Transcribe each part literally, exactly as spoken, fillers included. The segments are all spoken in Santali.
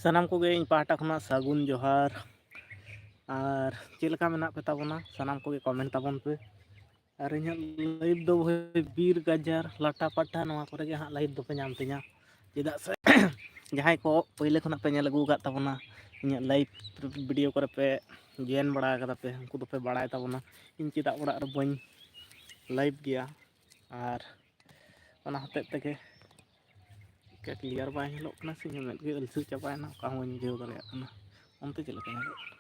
ᱥᱟᱱᱟᱢ ᱠᱚᱜᱮ ᱤᱧ ᱯᱟᱦᱴᱟ ᱠᱷᱚᱱᱟᱜ ᱥᱟᱹᱜᱩᱱ ᱡᱚᱦᱟᱨ᱾ ᱟᱨ ᱪᱮᱫ ᱞᱮᱠᱟ ᱢᱮᱱᱟᱜ ᱯᱮ ᱛᱟᱵᱚᱱᱟ? ᱥᱟᱱᱟᱢ ᱠᱚᱜᱮ comment ᱛᱟᱵᱚᱱ ᱯᱮ᱾ ᱟᱨ ᱤᱧᱟᱹᱜ live ᱫᱚ ᱵᱷᱟᱹᱭ ᱵᱤᱨ ᱜᱟᱡᱟᱲ ᱞᱟᱴᱟ ᱯᱟᱴᱟ ᱱᱚᱣᱟ ᱠᱚᱨᱮ ᱜᱮ ᱦᱟᱸᱜ live ᱫᱚᱯᱮ ᱧᱟᱢ ᱛᱤᱧᱟ᱾ ᱪᱮᱫᱟᱜ ᱥᱮ ᱡᱟᱦᱟᱸᱭ ᱠᱚ ᱯᱳᱭᱞᱳ ᱠᱷᱚᱱᱟᱜ ᱯᱮ ᱧᱮᱞ ᱟᱹᱜᱩ ᱟᱠᱟᱫ ᱛᱟᱵᱚᱱᱟ, ᱤᱧᱟᱹᱜ live video ᱠᱚᱨᱮ ᱯᱮ join ᱵᱟᱲᱟ ᱠᱟᱫᱟ ᱯᱮ, ᱩᱱᱠᱩ ᱫᱚᱯᱮ ᱵᱟᱲᱟᱭ ᱛᱟᱵᱚᱱᱟ ᱤᱧ ᱪᱮᱫᱟᱜ ᱚᱲᱟᱜ ᱨᱮ ᱵᱟᱹᱧ live ᱜᱮᱭᱟ᱾ ᱟᱨ ᱚᱱᱟ ᱦᱚᱛᱮᱡ ᱛᱮᱜᱮ ᱪᱮᱠᱟ clear ᱵᱟᱭ ᱧᱮᱞᱚᱜ ᱠᱟᱱᱟ ᱥᱮ ᱤᱧᱟᱹᱜ ᱢᱮᱫ ᱜᱮ ᱟᱹᱞᱥᱟᱹ ᱪᱟᱵᱟᱭᱮᱱᱟ, ᱚᱠᱟ ᱦᱚᱸ ᱵᱟᱹᱧ ᱵᱩᱡᱷᱟᱹᱣ ᱫᱟᱲᱮᱭᱟᱜ ᱠᱟᱱᱟ᱾ ᱚᱱᱛᱮ ᱪᱮᱫ ᱞᱮᱠᱟ ᱧᱮᱞᱚᱜ ᱠᱟᱱᱟ?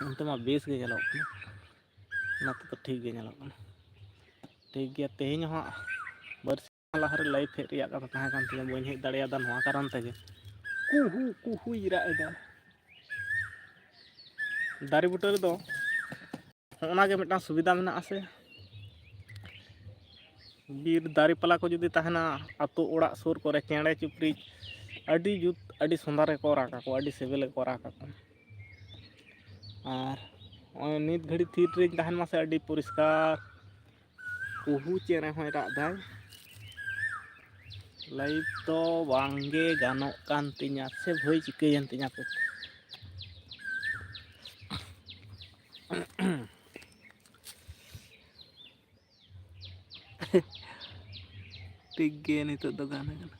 ᱚᱱᱛᱮ ᱢᱟ ᱵᱮᱥ ᱜᱮ ᱧᱮᱞᱚᱜ ᱠᱟᱱᱟ, ᱱᱚᱛᱮ ᱫᱚ ᱴᱷᱤᱠ ᱜᱮ ᱧᱮᱞᱚᱜ ᱠᱟᱱᱟ᱾ ᱴᱷᱤᱠ ᱜᱮᱭᱟ, ᱛᱮᱦᱮᱧ ᱦᱚᱸ ᱵᱟᱨᱥᱤᱧ ᱞᱟᱦᱟᱨᱮ live ᱦᱮᱡ ᱨᱮᱭᱟᱜ ᱠᱟᱛᱷᱟ ᱛᱟᱦᱮᱸ ᱠᱟᱱ ᱛᱤᱧᱟᱹ, ᱵᱟᱹᱧ ᱦᱮᱡ ᱫᱟᱲᱮᱭᱟᱫᱟ ᱱᱚᱣᱟ ᱠᱟᱨᱚᱱ ᱛᱮᱜᱮ᱾ ᱠᱩᱦᱩ ᱠᱩᱦᱩᱭ ᱨᱟᱜ ᱮᱫᱟ᱾ ᱫᱟᱨᱮ ᱵᱩᱴᱟᱹ ᱨᱮᱫᱚ ᱦᱚᱸᱜᱼᱚ ᱱᱟ ᱜᱮ ᱢᱤᱫᱴᱟᱝ ᱥᱩᱵᱤᱫᱷᱟ ᱢᱮᱱᱟᱜᱼᱟ ᱥᱮ, ᱵᱤᱨ ᱫᱟᱨᱮ ᱯᱟᱞᱟ ᱠᱚ ᱡᱩᱫᱤ ᱛᱟᱦᱮᱱᱟ, ᱟᱛᱳ ᱚᱲᱟᱜ ᱥᱩᱨ ᱠᱚᱨᱮ ᱪᱮᱬᱮ ᱪᱤᱯᱨᱩᱡ ᱟᱹᱰᱤ ᱡᱩᱛ, ᱟᱹᱰᱤ ᱥᱚᱸᱫᱷᱟᱲ ᱜᱮᱠᱚ ᱨᱟᱜ ᱟᱠᱚ, ᱟᱹᱰᱤ ᱥᱤᱵᱤᱞ ᱜᱮᱠᱚ ᱨᱟᱜ ᱟᱠᱚ᱾ ᱟᱨ ᱱᱚᱜᱼᱚᱭ ᱱᱤᱛ ᱜᱷᱟᱹᱲᱤᱡ ᱛᱷᱤᱨ ᱨᱮᱧ ᱛᱟᱦᱮᱱ ᱢᱟᱥᱮ, ᱟᱹᱰᱤ ᱯᱚᱨᱤᱥᱠᱟᱨ ᱠᱩᱦᱩ ᱪᱮᱬᱮ ᱦᱚᱸᱭ ᱨᱟᱜ ᱫᱟᱭ᱾ Live ᱫᱚ ᱵᱟᱝᱜᱮ ᱜᱟᱱᱚᱜ ᱠᱟᱱ ᱛᱤᱧᱟ ᱥᱮ ᱵᱷᱟᱹᱭ ᱪᱤᱠᱟᱹᱭᱮᱱ ᱛᱤᱧᱟ ᱯᱮ? ᱴᱷᱤᱠ ᱜᱮ, ᱱᱤᱛᱚᱜ ᱫᱚ ᱜᱟᱱ ᱟᱠᱟᱱᱟ᱾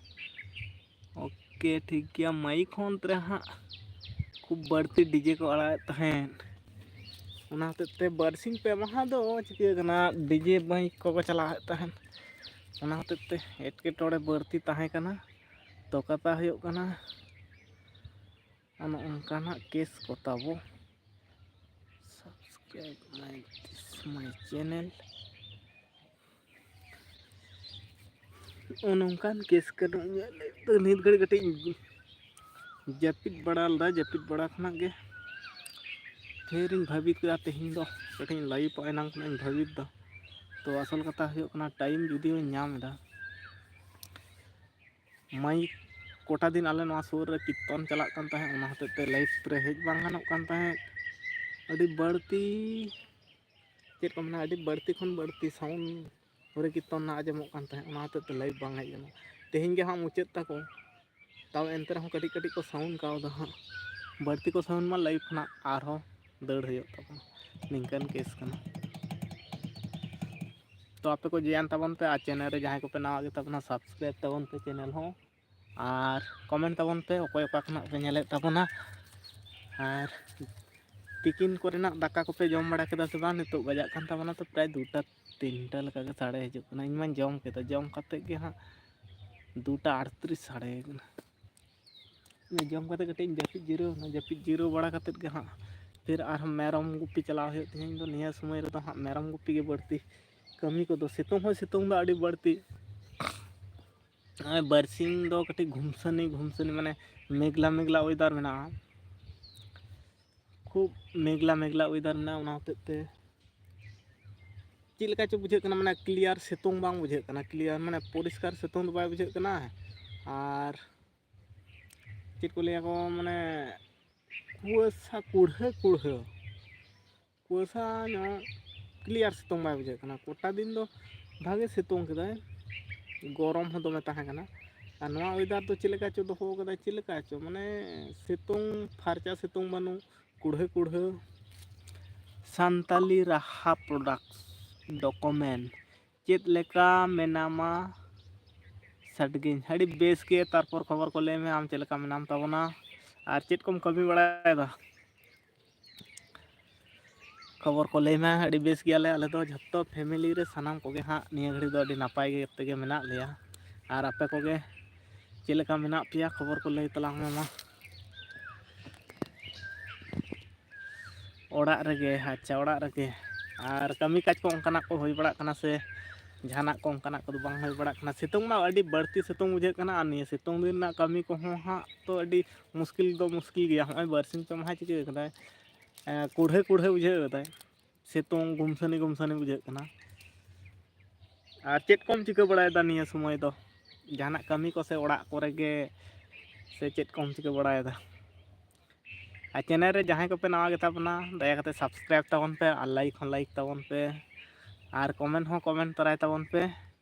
OK, ᱴᱷᱤᱠ ᱜᱮᱭᱟ᱾ ᱢᱟᱭᱤᱠ ᱦᱚᱸ ᱚᱱᱛᱮ ᱨᱮ ᱦᱟᱸᱜ ᱠᱷᱩᱵ ᱵᱟᱹᱲᱛᱤ DJ ᱠᱚ ᱟᱲᱟᱜᱮᱫ ᱛᱟᱦᱮᱸᱫ, ᱚᱱᱟ ᱦᱚᱛᱮᱡ ᱛᱮ ᱵᱟᱨᱥᱤᱧ ᱯᱮ ᱢᱟᱦᱟ ᱫᱚ ᱪᱤᱠᱟᱹ ᱠᱟᱱᱟ, DJ ᱢᱟᱭᱤᱠ ᱠᱚᱠᱚ ᱪᱟᱞᱟᱣᱮᱫ ᱛᱟᱦᱮᱸᱫ, ᱚᱱᱟ ᱦᱚᱛᱮᱡ ᱛᱮ ᱮᱴᱠᱮᱴᱚᱬᱮ ᱵᱟᱹᱲᱛᱤ ᱛᱟᱦᱮᱸ ᱠᱟᱱᱟ᱾ ᱛᱚ ᱠᱟᱛᱷᱟ ᱦᱩᱭᱩᱜ ᱠᱟᱱᱟ, ᱟᱨ ᱱᱚᱜᱼᱚ ᱱᱚᱝᱠᱟᱱᱟᱜ case ᱠᱚ ᱛᱟᱵᱚ᱾ Subscribe my, this my channel. ᱱᱚᱜᱼᱚ ᱱᱚᱝᱠᱟᱱ case ᱠᱟᱱᱟ ᱤᱧᱟᱹᱜ life ᱫᱚ᱾ ᱱᱤᱛ ᱜᱷᱟᱹᱲᱤᱡ ᱠᱟᱹᱴᱤᱡ ᱤᱧ ᱡᱟᱹᱯᱤᱫ ᱵᱟᱲᱟ ᱞᱮᱫᱟ, ᱡᱟᱹᱯᱤᱫ ᱵᱟᱲᱟ ᱠᱷᱚᱱᱟᱜ ᱜᱮ ᱯᱷᱤᱨ ᱤᱧ ᱵᱷᱟᱹᱵᱤᱛ ᱠᱮᱫᱟ ᱛᱮᱦᱮᱧ ᱫᱚ ᱠᱟᱹᱴᱤᱡ ᱤᱧ live ᱟ, ᱮᱱᱟᱝ ᱠᱷᱚᱱᱟᱜ ᱤᱧ ᱵᱷᱟᱹᱵᱤᱛ ᱫᱟ᱾ ᱛᱚ ᱟᱥᱚᱞ ᱠᱟᱛᱷᱟ ᱦᱩᱭᱩᱜ ᱠᱟᱱᱟ, time ᱡᱩᱫᱤ ᱵᱚᱱ ᱧᱟᱢ ᱮᱫᱟ, ᱢᱟᱭᱤᱠ ᱠᱚᱴᱟ ᱫᱤᱱ ᱟᱞᱮ ᱱᱚᱣᱟ ᱥᱩᱨ ᱨᱮ ᱠᱤᱨᱛᱚᱱ ᱪᱟᱞᱟᱜ ᱠᱟᱱ ᱛᱟᱦᱮᱸᱫ, ᱚᱱᱟ ᱦᱚᱛᱮᱡ ᱛᱮ live ᱨᱮ ᱦᱮᱡ ᱵᱟᱝ ᱜᱟᱱᱚᱜ ᱠᱟᱱ ᱛᱟᱦᱮᱸᱫ᱾ ᱟᱹᱰᱤ ᱵᱟᱹᱲᱛᱤ, ᱪᱮᱫ ᱠᱚ ᱢᱮᱱᱟ, ᱟᱹᱰᱤ ᱵᱟᱹᱲᱛᱤ ᱠᱷᱚᱱ ᱵᱟᱹᱲᱛᱤ sound ᱦᱚᱨᱮ ᱠᱤᱨᱛᱚᱱ ᱨᱮᱱᱟᱜ ᱟᱸᱡᱚᱢᱚᱜ ᱠᱟᱱ ᱛᱟᱦᱮᱸᱫ, ᱚᱱᱟ ᱦᱚᱛᱮᱡ ᱛᱮ live ᱵᱟᱝ ᱦᱮᱡ ᱜᱟᱱᱚᱜᱼᱟ᱾ ᱛᱮᱦᱮᱧ ᱜᱮ ᱦᱟᱸᱜ ᱢᱩᱪᱟᱹᱫ ᱛᱟᱠᱚ᱾ ᱛᱟᱣ ᱮᱱᱛᱮ ᱨᱮᱦᱚᱸ ᱠᱟᱹᱴᱤᱡ ᱠᱟᱹᱴᱤᱡ ᱠᱚ ᱥᱟᱣᱩᱱᱰ ᱠᱟᱣᱫᱟ ᱦᱟᱸᱜ᱾ ᱵᱟᱹᱲᱛᱤ ᱠᱚ ᱥᱟᱣᱩᱱᱰ ᱢᱟ ᱞᱟᱭᱤᱵᱷ ᱠᱷᱚᱱᱟᱜ ᱟᱨᱦᱚᱸ ᱫᱟᱹᱲ ᱦᱩᱭᱩᱜ ᱛᱟᱵᱚᱱᱟ, ᱱᱤᱝᱠᱟᱹᱱ ᱠᱮᱥ ᱠᱟᱱᱟ᱾ ᱛᱚ ᱟᱯᱮ ᱠᱚ ᱡᱚᱭᱮᱱ ᱛᱟᱵᱚᱱ ᱯᱮ, ᱟᱨ ᱪᱮᱱᱮᱞ ᱨᱮ ᱡᱟᱦᱟᱸᱭ ᱠᱚᱯᱮ ᱱᱟᱣᱟ ᱜᱮ ᱛᱟᱵᱚᱱᱟ, ᱥᱟᱵᱥᱠᱨᱟᱭᱤᱵᱽ ᱛᱟᱵᱚᱱ ᱯᱮ ᱪᱮᱱᱮᱞ ᱦᱚᱸ, ᱟᱨ ᱠᱚᱢᱮᱱᱴ ᱛᱟᱵᱚᱱ ᱯᱮ ᱚᱠᱚᱭ ᱚᱠᱟ ᱠᱷᱚᱱᱟᱜ ᱯᱮ ᱧᱮᱞᱮᱫ ᱛᱟᱵᱚᱱᱟ᱾ ᱟᱨ ᱛᱤᱠᱤᱱ ᱠᱚᱨᱮᱱᱟᱜ ᱫᱟᱠᱟ ᱠᱚᱯᱮ ᱡᱚᱢ ᱵᱟᱲᱟ ᱠᱮᱫᱟ ᱥᱮ ᱵᱟᱝ? ᱱᱤᱛᱚᱜ ᱵᱟᱡᱟᱜ ᱠᱟᱱ ᱛᱟᱵᱚᱱᱟ ᱛᱚ ᱯᱨᱟᱭ ᱫᱩᱴᱟ ᱛᱤᱱᱴᱟ ᱞᱮᱠᱟ ᱜᱮ ᱥᱟᱰᱮ ᱦᱤᱡᱩᱜ ᱠᱟᱱᱟ᱾ ᱤᱧ ᱢᱟᱧ ᱡᱚᱢ ᱠᱮᱫᱟ, ᱡᱚᱢ ᱠᱟᱛᱮᱫ ᱜᱮ ᱦᱟᱸᱜ ᱫᱩᱴᱟ ᱟᱴᱛᱨᱤᱥ ᱥᱟᱰᱮ ᱠᱟᱱᱟ᱾ ᱤᱧ ᱡᱚᱢ ᱠᱟᱛᱮᱫ ᱠᱟᱹᱴᱤᱡ ᱤᱧ ᱡᱟᱹᱯᱤᱫ ᱡᱤᱨᱟᱹᱣ ᱮᱱᱟ᱾ ᱡᱟᱹᱯᱤᱫ ᱡᱤᱨᱟᱹᱣ ᱵᱟᱲᱟ ᱠᱟᱛᱮᱫ ᱜᱮ ᱦᱟᱸᱜ ᱯᱷᱤᱨ ᱟᱨᱦᱚᱸ ᱢᱮᱨᱚᱢ ᱜᱩᱯᱤ ᱪᱟᱞᱟᱣ ᱦᱩᱭᱩᱜ ᱛᱤᱧᱟᱹ᱾ ᱤᱧ ᱫᱚ ᱱᱤᱭᱟᱹ ᱥᱚᱢᱚᱭ ᱨᱮᱫᱚ ᱦᱟᱸᱜ ᱢᱮᱨᱚᱢ ᱜᱩᱯᱤ ᱜᱮ ᱵᱟᱹᱲᱛᱤ ᱠᱟᱹᱢᱤ ᱠᱚᱫᱚ᱾ ᱥᱤᱛᱩᱝ ᱦᱚᱸᱭ ᱥᱤᱛᱩᱝ ᱫᱚ ᱟᱹᱰᱤ ᱵᱟᱹᱲᱛᱤ᱾ ᱱᱚᱜᱼᱚᱭ ᱵᱟᱨᱥᱤᱧ ᱫᱚ ᱠᱟᱹᱴᱤᱡ ᱜᱷᱩᱢᱥᱟᱹᱱᱤ ᱜᱷᱩᱢᱥᱟᱹᱱᱤ, ᱢᱟᱱᱮ ᱢᱮᱜᱷᱞᱟ ᱢᱮᱜᱷᱞᱟ ᱚᱭᱮᱫᱟᱨ ᱢᱮᱱᱟᱜᱼᱟ᱾ ᱠᱷᱩᱵ ᱢᱮᱜᱷᱞᱟ ᱢᱮᱜᱷᱞᱟ ᱚᱭᱮᱫᱟᱨ ᱢᱮᱱᱟᱜᱼᱟ, ᱚᱱᱟ ᱦᱚᱛᱮᱡ ᱛᱮ ᱪᱮᱫ ᱞᱮᱠᱟ ᱪᱚ ᱵᱩᱡᱷᱟᱹᱜ ᱠᱟᱱᱟ, ᱢᱟᱱᱮ ᱠᱞᱤᱭᱟᱨ ᱥᱤᱛᱩᱝ ᱵᱟᱝ ᱵᱩᱡᱷᱟᱹᱜ ᱠᱟᱱᱟ, ᱠᱞᱤᱭᱟᱨ ᱢᱟᱱᱮ ᱯᱚᱨᱤᱥᱠᱟᱨ ᱥᱤᱛᱩᱝ ᱫᱚ ᱵᱟᱭ ᱵᱩᱡᱷᱟᱹᱜ ᱠᱟᱱᱟ᱾ ᱟᱨ ᱪᱮᱫ ᱠᱚ ᱞᱟᱹᱭᱟ ᱠᱚ, ᱢᱟᱱᱮ ᱠᱩᱣᱟᱹᱥᱟ ᱠᱩᱲᱦᱟᱹ ᱠᱩᱲᱦᱟᱹ, ᱠᱩᱣᱟᱹᱥᱟ ᱧᱚᱜ, ᱠᱞᱤᱭᱟᱨ ᱥᱤᱛᱩᱝ ᱵᱟᱭ ᱵᱩᱡᱷᱟᱹᱜ ᱠᱟᱱᱟ᱾ ᱠᱚᱴᱟ ᱫᱤᱱ ᱫᱚ ᱵᱷᱟᱜᱮ ᱥᱤᱛᱩᱝ ᱠᱮᱫᱟᱭ, ᱜᱚᱨᱚᱢ ᱦᱚᱸ ᱫᱚᱢᱮ ᱛᱟᱦᱮᱸ ᱠᱟᱱᱟ᱾ ᱟᱨ ᱱᱚᱣᱟ ᱚᱭᱮᱫᱟᱨ ᱫᱚ ᱪᱮᱫ ᱞᱮᱠᱟ ᱪᱚ ᱫᱚᱦᱚ ᱠᱟᱫᱟᱭ, ᱪᱮᱫ ᱞᱮᱠᱟ ᱪᱚ, ᱢᱟᱱᱮ ᱥᱤᱛᱩᱝ ᱯᱷᱟᱨᱪᱟ ᱥᱤᱛᱩᱝ ᱵᱟᱹᱱᱩᱜ, ᱠᱩᱲᱦᱟᱹ ᱠᱩᱲᱦᱟᱹ᱾ ᱥᱟᱱᱛᱟᱞᱤ ᱨᱟᱦᱟ ᱯᱨᱚᱰᱟᱠᱴᱥ ᱰᱚᱠᱚᱢᱮᱱᱴ, ᱪᱮᱫ ᱞᱮᱠᱟ ᱢᱮᱱᱟᱢᱟ ᱥᱟᱰᱜᱮᱧ? ᱟᱹᱰᱤ ᱵᱮᱥ ᱜᱮ᱾ ᱛᱟᱨᱯᱚᱨ ᱠᱷᱚᱵᱚᱨ ᱠᱚ ᱞᱟᱹᱭ ᱢᱮ, ᱟᱢ ᱪᱮᱫ ᱞᱮᱠᱟ ᱢᱮᱱᱟᱢ ᱛᱟᱵᱚᱱᱟ ᱟᱨ ᱪᱮᱫ ᱠᱚᱢ ᱠᱟᱹᱢᱤ ᱵᱟᱲᱟᱭᱮᱫᱟ? ᱠᱷᱚᱵᱚᱨ ᱠᱚ ᱞᱟᱹᱭ ᱢᱮ᱾ ᱟᱹᱰᱤ ᱵᱮᱥ ᱜᱮᱭᱟᱞᱮ ᱟᱞᱮ ᱫᱚ, ᱡᱷᱚᱛᱚ ᱯᱷᱮᱢᱮᱞᱤ ᱨᱮ ᱥᱟᱱᱟᱢ ᱠᱚᱜᱮ ᱦᱟᱸᱜ ᱱᱤᱭᱟᱹ ᱜᱷᱟᱹᱲᱤᱡ ᱫᱚ ᱟᱹᱰᱤ ᱱᱟᱯᱟᱭ ᱜᱮ ᱛᱮᱜᱮ ᱢᱮᱱᱟᱜ ᱞᱮᱭᱟ᱾ ᱟᱨ ᱟᱯᱮ ᱠᱚᱜᱮ ᱪᱮᱫ ᱞᱮᱠᱟ ᱢᱮᱱᱟᱜ ᱯᱮᱭᱟ? ᱠᱷᱚᱵᱚᱨ ᱠᱚ ᱞᱟᱹᱭ ᱛᱟᱞᱟᱝ ᱢᱮ ᱢᱟ᱾ ᱚᱲᱟᱜ ᱨᱮᱜᱮ? ᱟᱪᱪᱷᱟ, ᱚᱲᱟᱜ ᱨᱮᱜᱮ᱾ ᱟᱨ ᱠᱟᱹᱢᱤ ᱠᱟᱡᱽ ᱠᱚ ᱚᱱᱠᱟᱱᱟᱜ ᱠᱚ ᱦᱩᱭ ᱵᱟᱲᱟᱜ ᱠᱟᱱᱟ ᱥᱮ ᱡᱟᱦᱟᱱᱟᱜ ᱠᱚ ᱚᱱᱠᱟᱱᱟᱜ ᱠᱚᱫᱚ ᱵᱟᱝ ᱦᱩᱭ ᱵᱟᱲᱟᱜ ᱠᱟᱱᱟ? ᱥᱤᱛᱩᱝ ᱢᱟ ᱟᱹᱰᱤ ᱵᱟᱹᱲᱛᱤ ᱥᱤᱛᱩᱝ ᱵᱩᱡᱷᱟᱹᱜ ᱠᱟᱱᱟ, ᱟᱨ ᱱᱤᱭᱟᱹ ᱥᱤᱛᱩᱝ ᱫᱤᱱ ᱨᱮᱱᱟᱜ ᱠᱟᱹᱢᱤ ᱠᱚᱦᱚᱸ ᱦᱟᱸᱜ ᱛᱚ ᱟᱹᱰᱤ ᱢᱩᱥᱠᱤᱞ ᱫᱚ ᱢᱩᱥᱠᱤᱞ ᱜᱮᱭᱟ᱾ ᱦᱚᱸᱜᱼᱚᱭ ᱵᱟᱨᱥᱤᱧ ᱯᱮ ᱢᱟᱦᱟ ᱪᱤᱠᱟᱹ ᱠᱟᱫᱟᱭ, ᱮᱸ, ᱠᱩᱲᱦᱟᱹ ᱠᱩᱲᱦᱟᱹ ᱵᱩᱡᱷᱟᱹᱣ ᱠᱟᱫᱟᱭ, ᱥᱤᱛᱩᱝ ᱜᱩᱢᱥᱟᱹᱱᱤ ᱜᱩᱢᱥᱟᱹᱱᱤ ᱵᱩᱡᱷᱟᱹᱜ ᱠᱟᱱᱟ᱾ ᱟᱨ ᱪᱮᱫ ᱠᱚᱢ ᱪᱤᱠᱟᱹ ᱵᱟᱲᱟᱭᱮᱫᱟ ᱱᱤᱭᱟᱹ ᱥᱚᱢᱚᱭ ᱫᱚ? ᱡᱟᱦᱟᱱᱟᱜ ᱠᱟᱹᱢᱤ ᱠᱚ ᱥᱮ ᱚᱲᱟᱜ ᱠᱚᱨᱮ ᱜᱮ, ᱥᱮ ᱪᱮᱫ ᱠᱚᱢ ᱪᱤᱠᱟᱹ ᱵᱟᱲᱟᱭᱮᱫᱟ? ᱟᱨ ᱪᱮᱱᱮᱞ ᱨᱮ ᱡᱟᱦᱟᱸᱭ ᱠᱚᱯᱮ ᱱᱟᱣᱟ ᱜᱮᱛᱟ ᱵᱚᱱᱟ, ᱫᱟᱭᱟ ᱠᱟᱛᱮ ᱥᱟᱵᱥᱠᱨᱟᱭᱤᱵᱽ ᱛᱟᱵᱚᱱ ᱯᱮ ᱟᱨ ᱞᱟᱭᱤᱠ ᱦᱚᱸ ᱞᱟᱭᱤᱠ ᱛᱟᱵᱚᱱ ᱯᱮ ᱟᱨ ᱠᱚᱢᱮᱱᱴ ᱦᱚᱸ ᱠᱚᱢᱮᱱᱴ ᱛᱚᱨᱟᱭ ᱛᱟᱵᱚᱱ ᱯᱮ᱾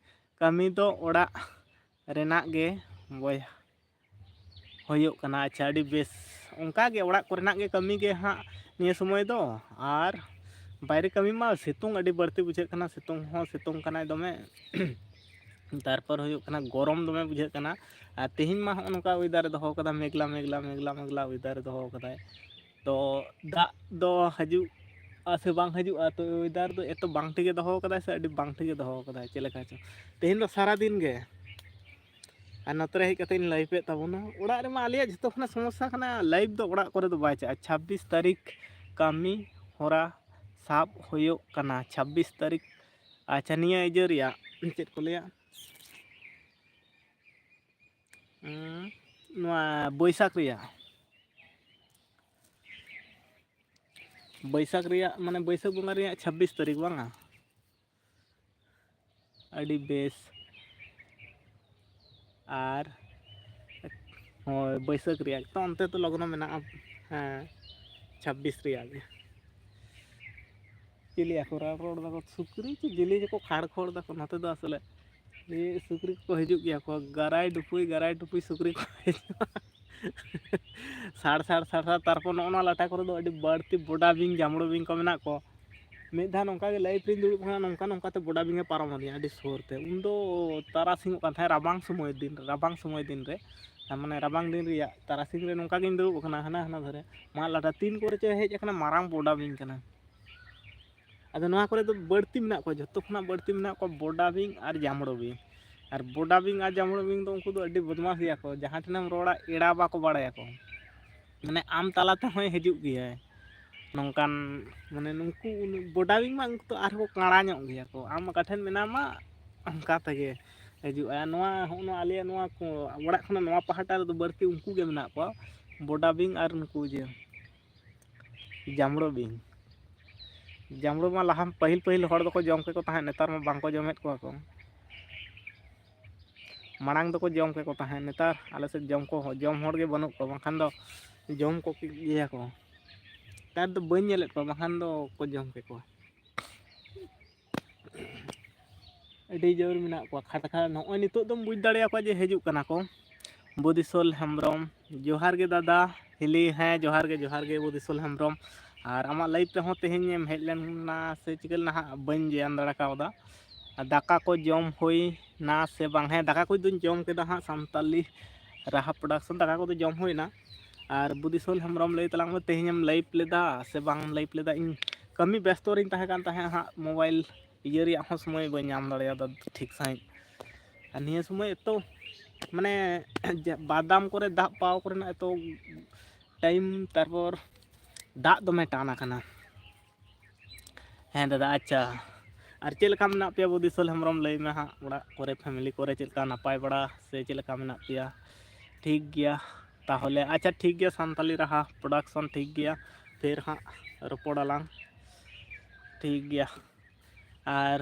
ᱠᱟᱹᱢᱤ ᱫᱚ ᱚᱲᱟᱜ ᱨᱮᱱᱟᱜ ᱜᱮ ᱵᱚᱭᱦᱟ ᱦᱩᱭᱩᱜ ᱠᱟᱱᱟ᱾ ᱟᱪᱪᱷᱟ, ᱟᱹᱰᱤ ᱵᱮᱥ᱾ ᱚᱱᱠᱟ ᱜᱮ ᱚᱲᱟᱜ ᱠᱚᱨᱮᱱᱟᱜ ᱜᱮ ᱠᱟᱹᱢᱤ ᱜᱮ ᱦᱟᱸᱜ ᱱᱤᱭᱟᱹ ᱥᱚᱢᱚᱭ ᱫᱚ᱾ ᱟᱨ ᱵᱟᱭᱨᱮ ᱠᱟᱹᱢᱤ ᱢᱟ ᱥᱤᱛᱩᱝ ᱟᱹᱰᱤ ᱵᱟᱹᱲᱛᱤ ᱵᱩᱡᱷᱟᱹᱜ ᱠᱟᱱᱟ, ᱥᱤᱛᱩᱝ ᱦᱚᱸ ᱥᱤᱛᱩᱝ ᱠᱟᱱᱟᱭ ᱫᱚᱢᱮ᱾ ᱛᱟᱨᱯᱚᱨ ᱦᱩᱭᱩᱜ ᱠᱟᱱᱟ ᱜᱚᱨᱚᱢ ᱫᱚᱢᱮ ᱵᱩᱡᱷᱟᱹᱜ ᱠᱟᱱᱟ᱾ ᱟᱨ ᱛᱮᱦᱮᱧ ᱢᱟ ᱦᱚᱸᱜᱼᱚ ᱱᱚᱝᱠᱟ ᱚᱭᱮᱫᱟᱨᱮ ᱫᱚᱦᱚ ᱠᱟᱫᱟ, ᱢᱮᱜᱽᱞᱟ ᱢᱮᱜᱽᱞᱟ ᱢᱮᱜᱽᱞᱟ ᱢᱮᱜᱽᱞᱟ ᱚᱭᱮᱫᱟᱨᱮ ᱫᱚᱦᱚ ᱠᱟᱫᱟᱭ᱾ ᱛᱚ ᱫᱟᱜ ᱫᱚ ᱦᱤᱡᱩᱜᱼᱟ ᱥᱮ ᱵᱟᱝ ᱦᱤᱡᱩᱜᱼᱟ? ᱛᱚ ᱚᱭᱮᱫᱟᱨ ᱫᱚ ᱮᱛᱚ ᱵᱟᱝ ᱴᱷᱤᱠᱮ ᱫᱚᱦᱚ ᱠᱟᱫᱟᱭ ᱥᱮ ᱟᱹᱰᱤ ᱵᱟᱝ ᱴᱷᱤᱠᱮ ᱫᱚᱦᱚ ᱠᱟᱫᱟᱭ, ᱪᱮᱫ ᱞᱮᱠᱟ ᱪᱚ᱾ ᱛᱮᱦᱮᱧ ᱫᱚ ᱥᱟᱨᱟ ᱫᱤᱱ ᱜᱮ, ᱟᱨ ᱱᱚᱛᱮ ᱨᱮ ᱦᱮᱡ ᱠᱟᱛᱮ ᱤᱧ ᱞᱟᱭᱤᱵᱷ ᱮᱫ ᱛᱟᱵᱚᱱᱟ᱾ ᱚᱲᱟᱜ ᱨᱮᱢᱟ ᱟᱞᱮᱭᱟᱜ ᱡᱷᱚᱛᱚ ᱠᱷᱚᱱᱟᱜ ᱥᱚᱢᱚᱥᱥᱟ ᱠᱟᱱᱟ, ᱞᱟᱭᱤᱵᱷ ᱫᱚ ᱚᱲᱟᱜ ᱠᱚᱨᱮ ᱫᱚ ᱵᱟᱭ ᱪᱟᱜᱼᱟ᱾ ᱪᱷᱟᱵᱵᱤᱥ ᱛᱟᱹᱨᱤᱠᱷ ᱠᱟᱹᱢᱤ ᱦᱚᱨᱟ ᱥᱟᱵ ᱦᱩᱭᱩᱜ ᱠᱟᱱᱟ, ᱪᱷᱟᱵᱵᱤᱥ ᱛᱟᱹᱨᱤᱠᱷ᱾ ᱟᱪᱪᱷᱟ, ᱱᱤᱭᱟᱹ ᱤᱭᱟᱹ ᱨᱮᱭᱟᱜ ᱪᱮᱫ ᱠᱚ ᱞᱟᱹᱭᱟ, ᱩᱸ, ᱱᱚᱣᱟ ᱵᱟᱹᱭᱥᱟᱹᱠᱷ ᱨᱮᱭᱟᱜ, ᱵᱟᱹᱭᱥᱟᱹᱠᱷ ᱨᱮᱭᱟᱜ, ᱢᱟᱱᱮ ᱵᱟᱹᱭᱥᱟᱹᱠᱷ ᱵᱚᱸᱜᱟ ᱨᱮᱭᱟᱜ ᱪᱷᱟᱵᱵᱤᱥ ᱛᱟᱹᱨᱤᱠᱷ ᱵᱟᱝᱟ? ᱟᱹᱰᱤ ᱵᱮᱥ᱾ ᱟᱨ ᱦᱳᱭ, ᱵᱟᱹᱭᱥᱟᱹᱠᱷ ᱨᱮᱭᱟᱜ ᱛᱚ, ᱚᱱᱛᱮ ᱛᱚ ᱞᱚᱜᱱᱚ ᱢᱮᱱᱟᱜᱼᱟ᱾ ᱦᱮᱸ, ᱪᱷᱟᱵᱵᱤᱥ ᱨᱮᱭᱟᱜ ᱜᱮ᱾ ᱪᱤᱞᱤ ᱟᱠᱚ ᱨᱟᱲ ᱨᱚᱲ ᱫᱟᱠᱚ, ᱥᱩᱠᱨᱤ ᱪᱮ ᱡᱤᱞᱤ ᱪᱮᱠᱚ ᱠᱷᱟᱲ ᱠᱷᱚᱲ ᱫᱟᱠᱚ ᱱᱚᱛᱮ ᱫᱚ ᱟᱥᱚᱞᱮ᱾ ᱤᱭᱟᱹ, ᱥᱩᱠᱨᱤ ᱠᱚᱠᱚ ᱦᱤᱡᱩᱜ ᱜᱮᱭᱟ ᱠᱚ, ᱜᱟᱨᱟᱭ ᱰᱩᱯᱩᱭ, ᱜᱟᱨᱟᱭ ᱰᱩᱯᱩᱭ ᱥᱩᱠᱨᱤ ᱠᱚ ᱦᱤᱡᱩᱜᱼᱟ᱾ ᱥᱟᱲ, ᱥᱟᱲ, ᱥᱟᱲ, ᱥᱟᱲ᱾ ᱛᱟᱨᱯᱚᱨ ᱱᱚᱜᱼᱚ ᱱᱚᱣᱟ ᱞᱟᱴᱟ ᱠᱚᱨᱮ ᱫᱚ ᱟᱹᱰᱤ ᱵᱟᱹᱲᱛᱤ ᱵᱚᱰᱟ ᱵᱤᱧ, ᱡᱟᱢᱲᱳ ᱵᱤᱧ ᱠᱚ ᱢᱮᱱᱟᱜ ᱠᱚ᱾ ᱢᱤᱫ ᱫᱷᱟᱣ ᱱᱚᱝᱠᱟ ᱜᱮ ᱞᱟᱭᱤᱵᱷ ᱨᱤᱧ ᱫᱩᱲᱩᱵ ᱠᱟᱱᱟ, ᱱᱚᱝᱠᱟ ᱱᱚᱝᱠᱟ ᱛᱮ ᱵᱚᱰᱟ ᱵᱤᱧ ᱮ ᱯᱟᱨᱚᱢ ᱟᱹᱫᱤᱧᱟ ᱟᱹᱰᱤ ᱥᱩᱨ ᱛᱮ᱾ ᱩᱱ ᱫᱚ ᱛᱟᱨᱟᱥᱤᱧᱚᱜ ᱠᱟᱱ ᱛᱟᱦᱮᱸᱫ, ᱨᱟᱵᱟᱝ ᱥᱚᱢᱚᱭ ᱫᱤᱱ, ᱨᱟᱵᱟᱝ ᱥᱚᱢᱚᱭ ᱫᱤᱱ ᱨᱮ, ᱢᱟᱱᱮ ᱨᱟᱵᱟᱝ ᱫᱤᱱ ᱨᱮᱭᱟᱜ ᱛᱟᱨᱟᱥᱤᱧ ᱨᱮ ᱱᱚᱝᱠᱟ ᱜᱤᱧ ᱫᱩᱲᱩᱵ ᱠᱟᱱᱟ ᱦᱟᱱᱟ ᱦᱟᱱᱟ ᱫᱷᱟᱨᱮ᱾ ᱢᱟᱫ ᱞᱟᱴᱟ ᱛᱤᱱ ᱠᱚᱨᱮ ᱪᱚ ᱦᱮᱡ ᱟᱠᱟᱱᱟ, ᱢᱟᱨᱟᱝ ᱵᱚᱰᱟ ᱵᱤᱧ ᱠᱟᱱᱟ᱾ ᱟᱫᱚ ᱱᱚᱣᱟ ᱠᱚᱨᱮ ᱫᱚ ᱵᱟᱹᱲᱛᱤ ᱢᱮᱱᱟᱜ ᱠᱚᱣᱟ, ᱡᱷᱚᱛᱚ ᱠᱷᱚᱱᱟᱜ ᱵᱟᱹᱲᱛᱤ ᱢᱮᱱᱟᱜ ᱠᱚᱣᱟ ᱵᱚᱰᱟ ᱵᱤᱧ ᱟᱨ ᱡᱟᱢᱲᱳ ᱵᱤᱧ᱾ ᱟᱨ ᱵᱚᱰᱟ ᱵᱤᱧ ᱟᱨ ᱡᱟᱢᱲᱳ ᱵᱤᱧ ᱫᱚ ᱩᱱᱠᱩ ᱫᱚ ᱟᱹᱰᱤ ᱵᱚᱫᱢᱟᱥ ᱜᱮᱭᱟ ᱠᱚ, ᱡᱟᱦᱟᱸ ᱴᱷᱮᱱᱮᱢ ᱨᱚᱲᱟ ᱮᱲᱟ ᱵᱟᱠᱚ ᱵᱟᱲᱟᱭᱟᱠᱚ᱾ ᱢᱟᱱᱮ ᱟᱢ ᱛᱟᱞᱟ ᱛᱮᱦᱚᱸᱭ ᱦᱤᱡᱩᱜ ᱜᱮᱭᱟᱭ᱾ ᱱᱚᱝᱠᱟᱱ, ᱢᱟᱱᱮ ᱱᱩᱠᱩ ᱩᱱᱟᱹᱜ ᱵᱚᱰᱟ ᱵᱤᱧ ᱢᱟ ᱩᱱᱠᱩ ᱫᱚ ᱟᱨᱦᱚᱸ ᱠᱟᱬᱟ ᱧᱚᱜ ᱜᱮᱭᱟ ᱠᱚ, ᱟᱢ ᱚᱠᱟ ᱴᱷᱮᱱ ᱢᱮᱱᱟᱢᱟ ᱚᱱᱠᱟ ᱛᱮᱜᱮ ᱦᱤᱡᱩᱜᱼᱟ᱾ ᱱᱚᱣᱟ ᱦᱚᱸᱜᱼᱚ ᱱᱚᱣᱟ ᱟᱞᱮᱭᱟᱜ ᱱᱚᱣᱟ ᱠᱚ-, ᱚᱲᱟᱜ ᱠᱷᱚᱱᱟᱜ ᱱᱚᱣᱟ ᱯᱟᱦᱴᱟ ᱨᱮᱫᱚ ᱵᱟᱹᱲᱛᱤ ᱩᱱᱠᱩ ᱜᱮ ᱢᱮᱱᱟᱜ ᱠᱚᱣᱟ, ᱵᱚᱰᱟ ᱵᱤᱧ ᱟᱨ ᱱᱩᱠᱩ ᱤᱭᱟᱹ ᱡᱟᱢᱲᱳ ᱵᱤᱧ᱾ ᱡᱟᱢᱲᱳ ᱢᱟ ᱞᱟᱦᱟ ᱯᱟᱹᱦᱤᱞ ᱯᱟᱹᱦᱤᱞ ᱦᱚᱲ ᱫᱚᱠᱚ ᱡᱚᱢ ᱠᱮᱠᱚ ᱛᱟᱦᱮᱸᱫ, ᱱᱮᱛᱟᱨ ᱢᱟ ᱵᱟᱝᱠᱚ ᱡᱚᱢᱮᱫ ᱠᱚᱣᱟ ᱠᱚ᱾ ᱢᱟᱲᱟᱝ ᱫᱚᱠᱚ ᱡᱚᱢ ᱠᱮᱠᱚ ᱛᱟᱦᱮᱸᱫ, ᱱᱮᱛᱟᱨ ᱟᱞᱮ ᱥᱮᱫ ᱡᱚᱢ ᱠᱚ, ᱡᱚᱢ ᱦᱚᱲ ᱜᱮ ᱵᱟᱹᱱᱩᱜ ᱠᱚᱣᱟ, ᱵᱟᱝᱠᱷᱟᱱ ᱫᱚ ᱡᱚᱢ ᱠᱚ ᱜᱮᱭᱟ ᱠᱚ᱾ ᱱᱮᱛᱟᱨ ᱫᱚ ᱵᱟᱹᱧ ᱧᱮᱞᱮᱫ ᱠᱚᱣᱟ, ᱵᱟᱝᱠᱷᱟᱱ ᱫᱚ ᱠᱚ ᱡᱚᱢ ᱠᱮᱠᱚᱣᱟ᱾ ᱟᱹᱰᱤ ᱡᱳᱨ ᱢᱮᱱᱟᱜ ᱠᱚᱣᱟ ᱠᱷᱟᱴ ᱠᱷᱟᱴ᱾ ᱱᱚᱜᱼᱚᱭ ᱱᱤᱛᱚᱜ ᱫᱚᱢ ᱵᱩᱡᱽ ᱫᱟᱲᱮᱭᱟᱠᱚᱣᱟ ᱡᱮ ᱦᱤᱡᱩᱜ ᱠᱟᱱᱟ ᱠᱚ᱾ ᱵᱩᱫᱤᱥᱚᱞ ᱦᱮᱢᱵᱨᱚᱢ, ᱡᱚᱦᱟᱨ ᱜᱮ ᱫᱟᱫᱟ᱾ ᱦᱤᱞᱤ, ᱦᱮᱸ, ᱡᱚᱦᱟᱨ ᱜᱮ, ᱡᱚᱦᱟᱨ ᱜᱮ ᱵᱩᱫᱤᱥᱚᱞ ᱦᱮᱢᱵᱨᱚᱢ᱾ ᱟᱨ ᱟᱢᱟᱜ live ᱨᱮᱦᱚᱸ ᱛᱮᱦᱮᱧ ᱮᱢ ᱦᱮᱡ ᱞᱮᱱᱟ ᱥᱮ ᱪᱤᱠᱟᱹ ᱞᱮᱱᱟ ᱦᱟᱸᱜ, ᱵᱟᱹᱧ ᱡᱚᱭᱮᱱ ᱫᱟᱲᱮ ᱠᱟᱣᱫᱟ᱾ ᱟᱨ ᱫᱟᱠᱟ ᱠᱚ ᱡᱚᱢ ᱦᱩᱭ ᱱᱟ ᱥᱮ ᱵᱟᱝ? ᱦᱮᱸ, ᱫᱟᱠᱟ ᱠᱚᱫᱚᱧ ᱡᱚᱢ ᱠᱮᱫᱟ ᱦᱟᱸᱜ᱾ ᱥᱟᱱᱛᱟᱞᱤ ᱨᱟᱦᱟ production ᱫᱟᱠᱟ ᱠᱚᱫᱚ ᱡᱚᱢ ᱦᱩᱭᱱᱟ᱾ ᱟᱨ ᱵᱩᱫᱤᱥᱚᱞ ᱦᱮᱢᱵᱨᱚᱢ, ᱞᱟᱹᱭ ᱛᱟᱞᱟᱝ ᱢᱮ, ᱛᱮᱦᱮᱧᱮᱢ live ᱞᱮᱫᱟ ᱥᱮ ᱵᱟᱝ live ᱞᱮᱫᱟ? ᱤᱧ ᱠᱟᱹᱢᱤ ᱵᱮᱥᱛᱚ ᱨᱤᱧ ᱛᱟᱦᱮᱸ ᱠᱟᱱ ᱛᱟᱦᱮᱸᱫ ᱦᱟᱸᱜ, mobile ᱤᱭᱟᱹ ᱨᱮᱭᱟᱜ ᱦᱚᱸ ᱥᱚᱢᱚᱭ ᱵᱟᱹᱧ ᱧᱟᱢ ᱫᱟᱲᱮᱭᱟᱫᱟ ᱴᱷᱤᱠ ᱥᱟᱺᱦᱤᱡ᱾ ᱟᱨ ᱱᱤᱭᱟᱹ ᱥᱚᱢᱚᱭ ᱮᱛᱚ ᱢᱟᱱᱮ ᱡᱟ-, ᱵᱟᱫᱟᱢ ᱠᱚᱨᱮ ᱫᱟᱜ ᱯᱟᱣ ᱠᱚᱨᱮᱱᱟᱜ ᱮᱛᱚ time, ᱛᱟᱨᱯᱚᱨ ᱫᱟᱜ ᱫᱚᱢᱮ ᱴᱟᱱ ᱟᱠᱟᱱᱟ᱾ ᱦᱮᱸ ᱫᱟᱫᱟ, ᱟᱪᱪᱷᱟ᱾ ᱟᱨ ᱪᱮᱫ ᱞᱮᱠᱟ ᱢᱮᱱᱟᱜ ᱯᱮᱭᱟ ᱵᱩᱫᱤᱥᱚᱞ ᱦᱮᱢᱵᱨᱚᱢ? ᱞᱟᱹᱭ ᱢᱮ ᱦᱟᱸᱜ, ᱚᱲᱟᱜ ᱠᱚᱨᱮ, family ᱠᱚᱨᱮ ᱪᱮᱫ ᱞᱮᱠᱟ, ᱱᱟᱯᱟᱭ ᱵᱟᱲᱟ ᱥᱮ ᱪᱮᱫ ᱞᱮᱠᱟ ᱢᱮᱱᱟᱜ ᱯᱮᱭᱟ? ᱴᱷᱤᱠ ᱜᱮᱭᱟ ᱛᱟᱦᱚᱞᱮ, ᱟᱪᱪᱷᱟ ᱴᱷᱤᱠ ᱜᱮᱭᱟ, ᱥᱟᱱᱛᱟᱞᱤ ᱨᱟᱦᱟ production ᱴᱷᱤᱠ ᱜᱮᱭᱟ, ᱯᱷᱤᱨ ᱦᱟᱸᱜ ᱨᱚᱯᱚᱲ ᱟᱞᱟᱝ᱾ ᱴᱷᱤᱠ ᱜᱮᱭᱟ᱾ ᱟᱨ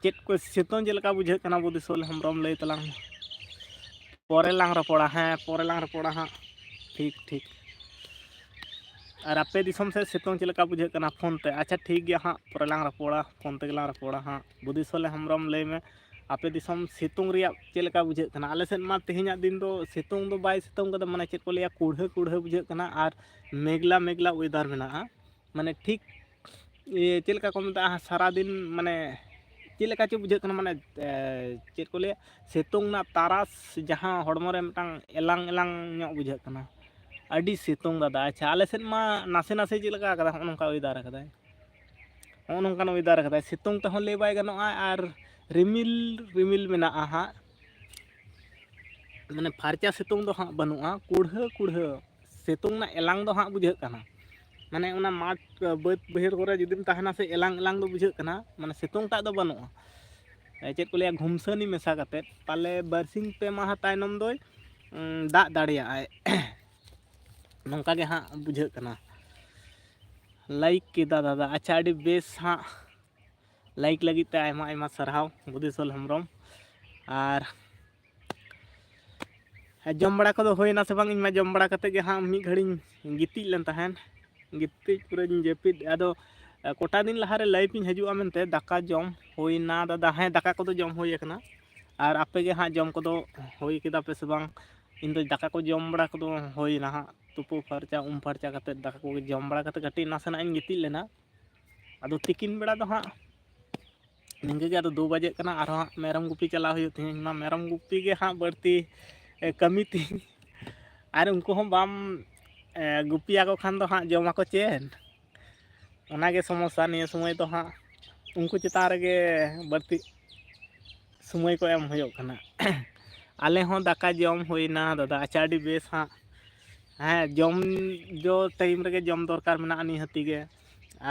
ᱪᱮᱫ ᱠᱚ ᱥᱤᱛᱩᱝ ᱪᱮᱫ ᱞᱮᱠᱟ ᱵᱩᱡᱷᱟᱹᱜ ᱠᱟᱱᱟ ᱵᱩᱫᱤᱥᱚᱞ ᱦᱮᱢᱵᱨᱚᱢ? ᱞᱟᱹᱭ ᱛᱟᱞᱟᱝ ᱢᱮ᱾ ᱯᱚᱨᱮ ᱞᱟᱝ ᱨᱚᱯᱚᱲᱟ, ᱦᱮᱸ, ᱯᱚᱨᱮ ᱞᱟᱝ ᱨᱚᱯᱚᱲᱟ ᱦᱟᱸᱜ᱾ ᱴᱷᱤᱠ, ᱴᱷᱤᱠ᱾ ᱟᱨ ᱟᱯᱮ ᱫᱤᱥᱚᱢ ᱥᱮᱫ ᱥᱤᱛᱩᱝ ᱪᱮᱫ ᱞᱮᱠᱟ ᱵᱩᱡᱷᱟᱹᱜ ᱠᱟᱱᱟ? ᱯᱷᱳᱱ ᱛᱮ᱾ ᱟᱪᱪᱷᱟ, ᱴᱷᱤᱠ ᱜᱮᱭᱟ ᱦᱟᱸᱜ, ᱯᱚᱨᱮ ᱞᱟᱝ ᱨᱚᱯᱚᱲᱟ, ᱯᱷᱳᱱ ᱛᱮᱜᱮ ᱞᱟᱝ ᱨᱚᱯᱚᱲᱟ ᱦᱟᱸᱜ᱾ ᱵᱩᱫᱤᱥᱚᱞ ᱦᱮᱢᱵᱨᱚᱢ, ᱞᱟᱹᱭ ᱢᱮ, ᱟᱯᱮ ᱫᱤᱥᱚᱢ ᱥᱤᱛᱩᱝ ᱨᱮᱭᱟᱜ ᱪᱮᱫ ᱞᱮᱠᱟ ᱵᱩᱡᱷᱟᱹᱜ ᱠᱟᱱᱟ? ᱟᱞᱮ ᱥᱮᱫ ᱢᱟ ᱛᱮᱦᱮᱧᱟᱜ ᱫᱤᱱ ᱫᱚ ᱥᱤᱛᱩᱝ ᱫᱚ ᱵᱟᱭ ᱥᱤᱛᱩᱝ ᱠᱟᱫᱟ, ᱢᱟᱱᱮ ᱪᱮᱫ ᱠᱚ ᱞᱟᱹᱭᱟ, ᱠᱩᱲᱦᱟᱹ ᱠᱩᱲᱦᱟᱹ ᱵᱩᱡᱷᱟᱹᱜ ᱠᱟᱱᱟ ᱟᱨ ᱢᱮᱜᱽᱞᱟ ᱢᱮᱜᱽᱞᱟ weather ᱢᱮᱱᱟᱜᱼᱟ᱾ ᱢᱟᱱᱮ ᱴᱷᱤᱠ ᱤᱭᱟᱹ, ᱪᱮᱫ ᱞᱮᱠᱟ ᱠᱚ ᱢᱮᱛᱟᱜᱼᱟ, ᱥᱟᱨᱟᱫᱤᱱ ᱢᱟᱱᱮ ᱪᱮᱫ ᱞᱮᱠᱟ ᱪᱚ ᱵᱩᱡᱷᱟᱹᱜ ᱠᱟᱱᱟ, ᱢᱟᱱᱮ, ᱮ, ᱪᱮᱫ ᱠᱚ ᱞᱟᱹᱭᱟ, ᱥᱤᱛᱩᱝ ᱨᱮᱱᱟᱜ ᱛᱟᱨᱟᱥ ᱡᱟᱦᱟᱸ ᱦᱚᱲᱢᱚ ᱨᱮ ᱢᱤᱫᱴᱟᱝ ᱮᱞᱟᱝ ᱮᱞᱟᱝ ᱧᱚᱜ ᱵᱩᱡᱷᱟᱹᱜ ᱠᱟᱱᱟ᱾ ᱟᱹᱰᱤ ᱥᱤᱛᱩᱝ ᱫᱟᱫᱟ᱾ ᱟᱪᱪᱷᱟ, ᱟᱞᱮ ᱥᱮᱫ ᱢᱟ ᱱᱟᱥᱮ ᱱᱟᱥᱮ ᱪᱮᱫ ᱞᱮᱠᱟ ᱟᱠᱟᱫᱟ, ᱦᱚᱸᱜᱼᱚ ᱱᱚᱝᱠᱟ weather ᱟᱠᱟᱫᱟᱭ, ᱦᱚᱸᱜᱼᱚ ᱱᱚᱝᱠᱟᱱ weather ᱟᱠᱟᱫᱟᱭ᱾ ᱥᱤᱛᱩᱝ ᱛᱮᱦᱚᱸ ᱞᱟᱹᱭ ᱵᱟᱭ ᱜᱟᱱᱚᱜᱼᱟ ᱟᱨ ᱨᱤᱢᱤᱞ ᱨᱤᱢᱤᱞ ᱢᱮᱱᱟᱜᱼᱟ ᱦᱟᱸᱜ, ᱢᱟᱱᱮ ᱯᱷᱟᱨᱪᱟ ᱥᱤᱛᱩᱝ ᱫᱚ ᱦᱟᱸᱜ ᱵᱟᱹᱱᱩᱜᱼᱟ, ᱠᱩᱲᱦᱟᱹ ᱠᱩᱲᱦᱟᱹ ᱥᱤᱛᱩᱝ ᱨᱮᱱᱟᱜ ᱮᱞᱟᱝ ᱫᱚ ᱦᱟᱸᱜ ᱵᱩᱡᱷᱟᱹᱜ ᱠᱟᱱᱟ᱾ ᱢᱟᱱᱮ ᱚᱱᱟ ᱢᱟᱴᱷ, ᱵᱟᱹᱫᱽ ᱵᱟᱹᱭᱦᱟᱹᱲ ᱠᱚᱨᱮ ᱡᱩᱫᱤᱢ ᱛᱟᱦᱮᱱᱟ ᱥᱮ, ᱮᱞᱟᱝ ᱮᱞᱟᱝ ᱫᱚ ᱵᱩᱡᱷᱟᱹᱜ ᱠᱟᱱᱟ, ᱢᱟᱱᱮ ᱥᱤᱛᱩᱝ ᱴᱟᱜ ᱫᱚ ᱵᱟᱹᱱᱩᱜᱼᱟ᱾ ᱮ, ᱪᱮᱫ ᱠᱚ ᱞᱟᱹᱭᱟ, ᱜᱷᱩᱢᱥᱟᱹᱱᱤ ᱢᱮᱥᱟ ᱠᱟᱛᱮᱫ ᱯᱟᱞᱮ ᱵᱟᱨᱥᱤᱧ ᱯᱮ ᱢᱟᱦᱟ ᱛᱟᱭᱱᱚᱢ ᱫᱚᱭ, ᱩᱸ, ᱫᱟᱜ ᱫᱟᱲᱮᱭᱟᱜᱼᱟᱭ᱾ ᱱᱚᱝᱠᱟ ᱜᱮ ᱦᱟᱸᱜ ᱵᱩᱡᱷᱟᱹᱜ ᱠᱟᱱᱟ᱾ Like ᱠᱮᱫᱟ ᱫᱟᱫᱟ, ᱟᱪᱪᱷᱟ, ᱟᱹᱰᱤ ᱵᱮᱥ ᱦᱟᱸᱜ᱾ Like ᱞᱟᱹᱜᱤᱫ ᱛᱮ ᱟᱭᱢᱟ ᱟᱭᱢᱟ ᱥᱟᱨᱦᱟᱣ ᱵᱩᱫᱷᱤᱥᱚᱞ ᱦᱮᱢᱵᱨᱚᱢ᱾ ᱟᱨ ᱡᱚᱢ ᱵᱟᱲᱟ ᱠᱚᱫᱚ ᱦᱩᱭᱱᱟ ᱥᱮ ᱵᱟᱝ? ᱤᱧ ᱢᱟ ᱡᱚᱢ ᱵᱟᱲᱟ ᱠᱟᱛᱮᱫ ᱜᱮ ᱦᱟᱸᱜ ᱢᱤᱫ ᱜᱷᱟᱹᱲᱤᱧ ᱜᱤᱛᱤᱡ ᱞᱮᱱ ᱛᱟᱦᱮᱸᱫ, ᱜᱤᱛᱤᱡ ᱯᱩᱨᱟᱹᱧ ᱡᱟᱹᱯᱤᱫ᱾ ᱟᱫᱚ ᱠᱚᱴᱟ ᱫᱤᱱ ᱞᱟᱦᱟᱨᱮ ᱞᱟᱭᱤᱵᱷ ᱤᱧ ᱦᱤᱡᱩᱜᱼᱟ ᱢᱮᱱᱛᱮ᱾ ᱫᱟᱠᱟ ᱡᱚᱢ ᱦᱩᱭᱱᱟ ᱫᱟᱫᱟ? ᱦᱮᱸ, ᱫᱟᱠᱟ ᱠᱚᱫᱚ ᱡᱚᱢ ᱦᱩᱭ ᱟᱠᱟᱱᱟ᱾ ᱟᱨ ᱟᱯᱮ ᱜᱮ ᱦᱟᱸᱜ ᱡᱚᱢ ᱠᱚᱫᱚ ᱦᱩᱭ ᱠᱮᱫᱟ ᱯᱮ ᱥᱮ ᱵᱟᱝ? ᱤᱧ ᱫᱚ ᱫᱟᱠᱟ ᱠᱚ ᱡᱚᱢ ᱵᱟᱲᱟ ᱠᱚᱫᱚ ᱦᱩᱭᱱᱟ ᱦᱟᱸᱜ, ᱛᱩᱯᱩ ᱯᱷᱟᱨᱪᱟ, ᱩᱢ ᱯᱷᱟᱨᱪᱟ ᱠᱟᱛᱮᱫ, ᱫᱟᱠᱟ ᱠᱚᱜᱮ ᱡᱚᱢ ᱵᱟᱲᱟ ᱠᱟᱛᱮᱫ ᱠᱟᱹᱴᱤᱡ ᱱᱟᱥᱮᱱᱟᱜ ᱤᱧ ᱜᱤᱛᱤᱡ ᱞᱮᱱᱟ᱾ ᱟᱫᱚ ᱛᱤᱠᱤᱱ ᱵᱮᱲᱟ ᱫᱚ ᱦᱟᱸᱜ ᱱᱤᱝᱠᱟᱹ ᱜᱮ ᱟᱫᱚ ᱫᱩ ᱵᱟᱡᱮᱜ ᱠᱟᱱᱟ, ᱟᱨᱦᱚᱸ ᱦᱟᱸᱜ ᱢᱮᱨᱚᱢ ᱜᱩᱯᱤ ᱪᱟᱞᱟᱣ ᱦᱩᱭᱩᱜ ᱛᱤᱧᱟᱹ᱾ ᱤᱧ ᱢᱟ ᱢᱮᱨᱚᱢ ᱜᱩᱯᱤ ᱜᱮ ᱦᱟᱸᱜ ᱵᱟᱹᱲᱛᱤ ᱠᱟᱹᱢᱤ ᱛᱤᱧ᱾ ᱟᱨ ᱩᱱᱠᱩ ᱦᱚᱸ ᱵᱟᱢ ᱜᱩᱯᱤᱭᱟᱠᱚ ᱠᱷᱟᱱ ᱫᱚ ᱦᱟᱸᱜ ᱡᱚᱢᱟᱠᱚ ᱪᱮᱫ? ᱚᱱᱟᱜᱮ ᱥᱚᱢᱚᱥᱥᱟ ᱱᱤᱭᱟᱹ ᱥᱚᱢᱚᱭ ᱫᱚ ᱦᱟᱸᱜ, ᱩᱱᱠᱩ ᱪᱮᱛᱟᱱ ᱨᱮᱜᱮ ᱵᱟᱹᱲᱛᱤ ᱥᱚᱢᱚᱭ ᱠᱚ ᱮᱢ ᱦᱩᱭᱩᱜ ᱠᱟᱱᱟ᱾ ᱟᱞᱮ ᱦᱚᱸ ᱫᱟᱠᱟ ᱡᱚᱢ ᱦᱩᱭᱱᱟ ᱫᱟᱫᱟ᱾ ᱟᱪᱪᱷᱟ, ᱟᱹᱰᱤ ᱵᱮᱥ ᱦᱟᱸᱜ᱾ ᱦᱮᱸ, ᱡᱚᱢ ᱫᱚ ᱴᱟᱭᱤᱢ ᱨᱮᱜᱮ ᱡᱚᱢ ᱫᱚᱨᱠᱟᱨ ᱢᱮᱱᱟᱜᱼᱟ ᱱᱤᱦᱟᱹᱛᱤ ᱜᱮ᱾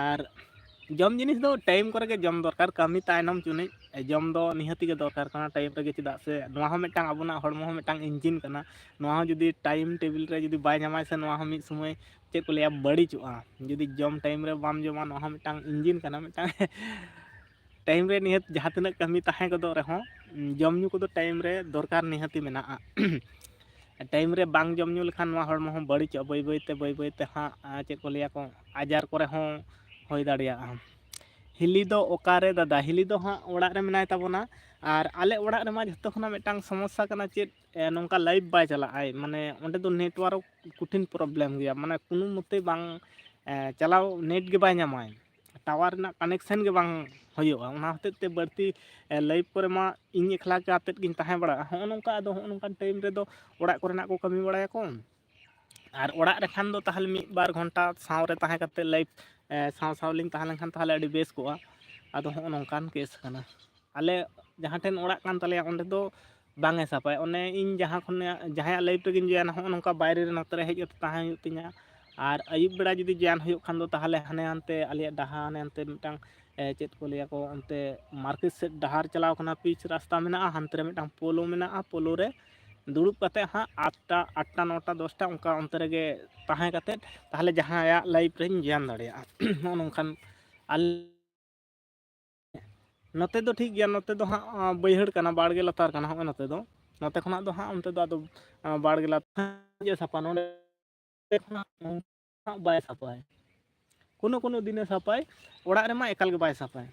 ᱟᱨ ᱡᱚᱢ ᱡᱤᱱᱤᱥ ᱫᱚ ᱴᱟᱭᱤᱢ ᱠᱚᱨᱮ ᱜᱮ ᱡᱚᱢ ᱫᱚᱨᱠᱟᱨ, ᱠᱟᱹᱢᱤ ᱛᱟᱭᱱᱚᱢ ᱪᱩᱱᱤᱡ ᱡᱚᱢ ᱫᱚ ᱱᱤᱦᱟᱹᱛᱤ ᱜᱮ ᱫᱚᱨᱠᱟᱨ ᱠᱟᱱᱟ ᱴᱟᱭᱤᱢ ᱨᱮᱜᱮ, ᱪᱮᱫᱟᱜ ᱥᱮ ᱱᱚᱣᱟ ᱦᱚᱸ ᱢᱤᱫᱴᱟᱝ ᱟᱵᱚᱱᱟᱜ ᱦᱚᱲᱢᱚ ᱦᱚᱸ ᱢᱤᱫᱴᱟᱝ ᱤᱧᱡᱤᱱ ᱠᱟᱱᱟ᱾ ᱱᱚᱣᱟ ᱦᱚᱸ ᱡᱩᱫᱤ ᱴᱟᱭᱤᱢ ᱴᱮᱵᱤᱞ ᱨᱮ ᱡᱩᱫᱤ ᱵᱟᱭ ᱧᱟᱢᱟᱭ ᱥᱮ, ᱱᱚᱣᱟ ᱦᱚᱸ ᱢᱤᱫ ᱥᱚᱢᱚᱭ ᱪᱮᱫ ᱠᱚ ᱞᱟᱹᱭᱟ, ᱵᱟᱹᱲᱤᱡᱚᱜᱼᱟ᱾ ᱡᱩᱫᱤ ᱡᱚᱢ ᱴᱟᱭᱤᱢ ᱨᱮ ᱵᱟᱢ ᱡᱚᱢᱟ, ᱱᱚᱣᱟ ᱦᱚᱸ ᱢᱤᱫᱴᱟᱝ ᱤᱧᱡᱤᱱ ᱠᱟᱱᱟ, ᱢᱤᱫᱴᱟᱝ ᱴᱟᱭᱤᱢ ᱨᱮ ᱱᱤᱦᱟᱹᱛ ᱡᱟᱦᱟᱸ ᱛᱤᱱᱟᱹᱜ ᱠᱟᱹᱢᱤ ᱛᱟᱦᱮᱸ ᱜᱚᱫᱚᱜ ᱨᱮᱦᱚᱸ, ᱡᱚᱢ ᱧᱩ ᱠᱚᱫᱚ ᱴᱟᱭᱤᱢ ᱨᱮ ᱫᱚᱨᱠᱟᱨ ᱱᱤᱦᱟᱹᱛᱤ ᱢᱮᱱᱟᱜᱼᱟ᱾ ᱴᱟᱭᱤᱢ ᱨᱮ ᱵᱟᱝ ᱡᱚᱢ ᱧᱩ ᱞᱮᱠᱷᱟᱱ ᱱᱚᱣᱟ ᱦᱚᱲᱢᱚ ᱦᱚᱸ ᱵᱟᱹᱲᱤᱡᱚᱜᱼᱟ ᱵᱟᱹᱭ ᱵᱟᱹᱭ ᱛᱮ, ᱵᱟᱹᱭ ᱵᱟᱹᱭ ᱛᱮ ᱦᱟᱸᱜ, ᱟᱸ, ᱪᱮᱫ ᱠᱚ ᱞᱟᱹᱭᱟ ᱠᱚ, ᱟᱡᱟᱨ ᱠᱚᱨᱮ ᱦᱚᱸ ᱦᱩᱭ ᱫᱟᱲᱮᱭᱟᱜᱼᱟ᱾ ᱦᱤᱞᱤ ᱫᱚ ᱚᱠᱟᱨᱮ ᱫᱟᱫᱟ? ᱦᱤᱞᱤ ᱫᱚ ᱦᱟᱸᱜ ᱚᱲᱟᱜ ᱨᱮ ᱢᱮᱱᱟᱭ ᱛᱟᱵᱚᱱᱟ᱾ ᱟᱨ ᱟᱞᱮ ᱚᱲᱟᱜ ᱨᱮᱢᱟ ᱡᱷᱚᱛᱚ ᱠᱷᱚᱱᱟᱜ ᱢᱤᱫᱴᱟᱝ ᱥᱚᱢᱚᱥᱥᱟ ᱠᱟᱱᱟ ᱪᱮᱫ, ᱮ, ᱱᱚᱝᱠᱟ ᱞᱟᱭᱤᱵᱷ ᱵᱟᱭ ᱪᱟᱞᱟᱜᱼᱟᱭ, ᱢᱟᱱᱮ ᱚᱸᱰᱮ ᱫᱚ ᱱᱮᱴᱣᱟᱨᱠ ᱠᱚᱴᱷᱤᱱ ᱯᱨᱚᱵᱞᱮᱢ ᱜᱮᱭᱟ, ᱢᱟᱱᱮ ᱠᱳᱱᱳ ᱢᱚᱛᱮ ᱵᱟᱝ, ᱮ, ᱪᱟᱞᱟᱣ, ᱱᱮᱴ ᱜᱮ ᱵᱟᱭ ᱧᱟᱢᱟᱭ, ᱴᱟᱣᱟᱨ ᱨᱮᱱᱟᱜ ᱠᱟᱱᱮᱠᱥᱮᱱ ᱜᱮ ᱵᱟᱝ ᱦᱩᱭᱩᱜᱼᱟ᱾ ᱚᱱᱟ ᱦᱚᱛᱮᱡ ᱛᱮ ᱵᱟᱹᱲᱛᱤ, ᱮ, ᱞᱟᱭᱤᱵᱷ ᱠᱚᱨᱮ ᱢᱟ ᱤᱧ ᱮᱠᱞᱟ ᱜᱮ ᱟᱛᱮᱫ ᱜᱤᱧ ᱛᱟᱦᱮᱸ ᱵᱟᱲᱟᱜᱼᱟ᱾ ᱦᱚᱸᱜᱼᱚ ᱱᱚᱝᱠᱟ, ᱟᱫᱚ ᱦᱚᱸᱜᱼᱚ ᱱᱚᱝᱠᱟᱱ ᱴᱟᱭᱤᱢ ᱨᱮᱫᱚ ᱚᱲᱟᱜ ᱠᱚᱨᱮᱱᱟᱜ ᱠᱚ ᱠᱟᱹᱢᱤ ᱵᱟᱲᱟᱭᱟᱠᱚ᱾ ᱟᱨ ᱚᱲᱟᱜ ᱨᱮᱠᱷᱟᱱ ᱫᱚ ᱛᱟᱦᱚᱞᱮ ᱢᱤᱫ ᱵᱟᱨ ᱜᱷᱚᱱᱴᱟ ᱥᱟᱶ ᱨᱮ ᱛᱟᱦᱮᱸ ᱠᱟᱛᱮᱫ ᱞᱟᱭᱤᱵᱷ, ᱮ, ᱥᱟᱶ ᱥᱟᱶ ᱞᱤᱧ ᱛᱟᱦᱮᱸ ᱞᱮᱱᱠᱷᱟᱱ ᱛᱟᱦᱚᱞᱮ ᱟᱹᱰᱤ ᱵᱮᱥ ᱠᱚᱜᱼᱟ᱾ ᱟᱫᱚ ᱦᱚᱸᱜᱼᱚ ᱱᱚᱝᱠᱟᱱ ᱠᱮᱥ ᱠᱟᱱᱟ᱾ ᱟᱞᱮ ᱡᱟᱦᱟᱸ ᱴᱷᱮᱱ ᱚᱲᱟᱜ ᱠᱟᱱ ᱛᱟᱞᱮᱭᱟ, ᱚᱸᱰᱮ ᱫᱚ ᱵᱟᱝ ᱮ ᱥᱟᱯᱷᱟᱭᱟ᱾ ᱚᱱᱮ ᱤᱧ ᱡᱟᱦᱟᱸ ᱠᱷᱚᱱ, ᱡᱟᱦᱟᱸᱭᱟᱜ ᱞᱟᱭᱤᱵᱷ ᱨᱮᱜᱮᱧ ᱡᱚᱭᱮᱱᱟ, ᱦᱚᱸᱜᱼᱚ ᱱᱚᱝᱠᱟ ᱵᱟᱭᱨᱮ ᱨᱮ ᱱᱚᱛᱮ ᱨᱮ ᱦᱮᱡ ᱠᱟᱛᱮ ᱛᱟᱦᱮᱸ ᱦᱩᱭᱩᱜ ᱛᱤᱧᱟ᱾ ᱟᱨ ᱟᱹᱭᱩᱵ ᱵᱮᱲᱟ ᱡᱩᱫᱤ ᱡᱚᱭᱮᱱ ᱦᱩᱭᱩᱜ ᱠᱷᱟᱱ ᱫᱚ ᱛᱟᱦᱚᱞᱮ ᱦᱟᱱᱮ ᱦᱟᱱᱛᱮ ᱟᱞᱮᱭᱟᱜ ᱰᱟᱦᱟᱨ, ᱦᱟᱱᱮ ᱦᱟᱱᱛᱮ ᱢᱤᱫᱴᱟᱝ, ᱮ, ᱪᱮᱫ ᱠᱚ ᱞᱟᱹᱭᱟ ᱠᱚ, ᱚᱱᱛᱮ ᱢᱟᱨᱠᱮᱴ ᱥᱮᱫ ᱰᱟᱦᱟᱨ ᱪᱟᱞᱟᱣ ᱠᱟᱱᱟ, ᱯᱤᱪ ᱨᱟᱥᱛᱟ ᱢᱮᱱᱟᱜᱼᱟ, ᱦᱟᱱᱛᱮ ᱨᱮ ᱢᱤᱫᱴᱟᱝ ᱯᱳᱞᱳ ᱢᱮᱱᱟᱜᱼᱟ, ᱯᱳᱞᱳ ᱨᱮ ᱫᱩᱲᱩᱵ ᱠᱟᱛᱮ ᱦᱟᱸᱜ ᱟᱴᱴᱟ, ᱟᱴᱴᱟ, ᱱᱚᱴᱟ, ᱫᱚᱥᱴᱟ ᱚᱱᱠᱟ ᱚᱱᱛᱮ ᱨᱮᱜᱮ ᱛᱟᱦᱮᱸ ᱠᱟᱛᱮ ᱛᱟᱦᱚᱞᱮ ᱡᱟᱦᱟᱸᱭᱟᱜ ᱞᱟᱭᱤᱵᱷ ᱨᱮᱧ ᱡᱚᱭᱮᱱ ᱫᱟᱲᱮᱭᱟᱜᱼᱟ᱾ ᱱᱚᱜᱼᱚ ᱱᱚᱝᱠᱟᱱ ᱟᱞᱮ ᱱᱚᱛᱮ ᱫᱚ ᱴᱷᱤᱠ ᱜᱮᱭᱟ, ᱱᱚᱛᱮ ᱫᱚ ᱦᱟᱸᱜ, ᱟᱸ, ᱵᱟᱹᱭᱦᱟᱹᱲ ᱠᱟᱱᱟ, ᱵᱟᱲᱜᱮ ᱞᱟᱛᱟᱨ ᱠᱟᱱᱟ᱾ ᱦᱚᱸᱜᱼᱚᱭ ᱱᱚᱛᱮ ᱫᱚ, ᱱᱚᱛᱮ ᱠᱷᱚᱱᱟᱜ ᱫᱚ ᱦᱟᱸᱜ ᱚᱱᱛᱮ ᱫᱚ ᱟᱫᱚ, ᱟᱸ, ᱵᱟᱲᱜᱮ ᱞᱟᱛᱟᱨ ᱥᱟᱯᱷᱟ, ᱱᱚᱰᱮ ᱠᱷᱚᱱᱟᱜ ᱦᱟᱸᱜ ᱵᱟᱭ ᱥᱟᱯᱷᱟᱭ᱾ ᱠᱳᱱᱳ ᱠᱳᱱᱳ ᱫᱤᱱᱮ ᱥᱟᱯᱷᱟᱭ, ᱚᱲᱟᱜ ᱨᱮᱢᱟ ᱮᱠᱟᱞ ᱜᱮ ᱵᱟᱭ ᱥᱟᱯᱷᱟᱭ᱾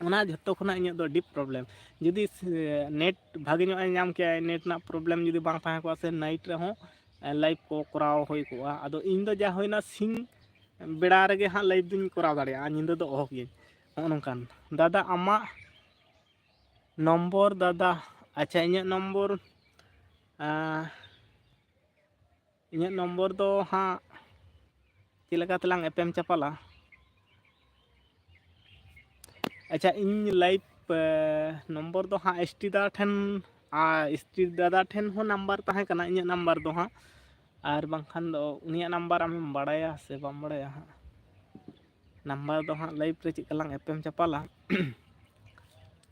ᱚᱱᱟ ᱡᱷᱚᱛᱚ ᱠᱷᱚᱱᱟᱜ ᱤᱧᱟᱹᱜ ᱫᱚ deep problem᱾ ᱡᱩᱫᱤ ᱥᱮ-, net ᱵᱷᱟᱜᱮ ᱧᱚᱜ ᱮ ᱧᱟᱢ ᱠᱮᱭᱟ, net ᱨᱮᱱᱟᱜ problem ᱡᱩᱫᱤ ᱵᱟᱝ ᱛᱟᱦᱮᱸ ᱠᱚᱜᱼᱟ, ᱥᱮ night ᱨᱮᱦᱚᱸ, ᱮ, live ᱠᱚ ᱠᱚᱨᱟᱣ ᱦᱩᱭ ᱠᱚᱜᱼᱟ᱾ ᱟᱫᱚ ᱤᱧ ᱫᱚ ᱡᱟ ᱦᱩᱭᱱᱟ, ᱥᱤᱧ ᱵᱮᱲᱟ ᱨᱮᱜᱮ ᱦᱟᱸᱜ live ᱫᱩᱧ ᱠᱚᱨᱟᱣ ᱫᱟᱲᱮᱭᱟᱜᱼᱟ, ᱧᱤᱫᱟᱹ ᱫᱚ ᱚᱦᱚ ᱜᱤᱭᱟᱹᱧ᱾ ᱱᱚᱜᱼᱚ ᱱᱚᱝᱠᱟᱱ᱾ ᱫᱟᱫᱟ, ᱟᱢᱟᱜ ᱱᱚᱢᱵᱚᱨ, ᱫᱟᱫᱟ? ᱟᱪᱪᱷᱟ, ᱤᱧᱟᱹᱜ ᱱᱚᱢᱵᱚᱨ, ᱟᱸ, ᱤᱧᱟᱹᱜ ᱱᱚᱢᱵᱚᱨ ᱫᱚ ᱦᱟᱸᱜ ᱪᱮᱫ ᱞᱮᱠᱟ ᱛᱮᱞᱟᱝ ᱮᱯᱮᱢ ᱪᱟᱯᱟᱞᱟ? ᱟᱪᱪᱷᱟ, ᱤᱧ live, ᱮ, ᱱᱚᱢᱵᱚᱨ ᱫᱚ ᱦᱟᱸᱜ ST ᱫᱟᱫᱟ ᱴᱷᱮᱱ, ᱟᱨ ST ᱫᱟᱫᱟ ᱴᱷᱮᱱ ᱦᱚᱸ ᱱᱟᱢᱵᱟᱨ ᱛᱟᱦᱮᱸ ᱠᱟᱱᱟ, ᱤᱧᱟᱹᱜ ᱱᱟᱢᱵᱟᱨ ᱫᱚ ᱦᱟᱸᱜ, ᱟᱨ ᱵᱟᱝᱠᱷᱟᱱ ᱫᱚ ᱩᱱᱤᱭᱟᱜ ᱱᱟᱢᱵᱟᱨ ᱟᱢᱮᱢ ᱵᱟᱲᱟᱭᱟ ᱥᱮ ᱵᱟᱢ ᱵᱟᱲᱟᱭᱟ ᱦᱟᱸᱜ? ᱱᱟᱢᱵᱟᱨ ᱫᱚ ᱦᱟᱸᱜ live ᱨᱮ ᱪᱮᱫ ᱞᱮᱠᱟ ᱞᱟᱝ ᱮᱯᱮᱢ ᱪᱟᱯᱟᱞᱟ᱾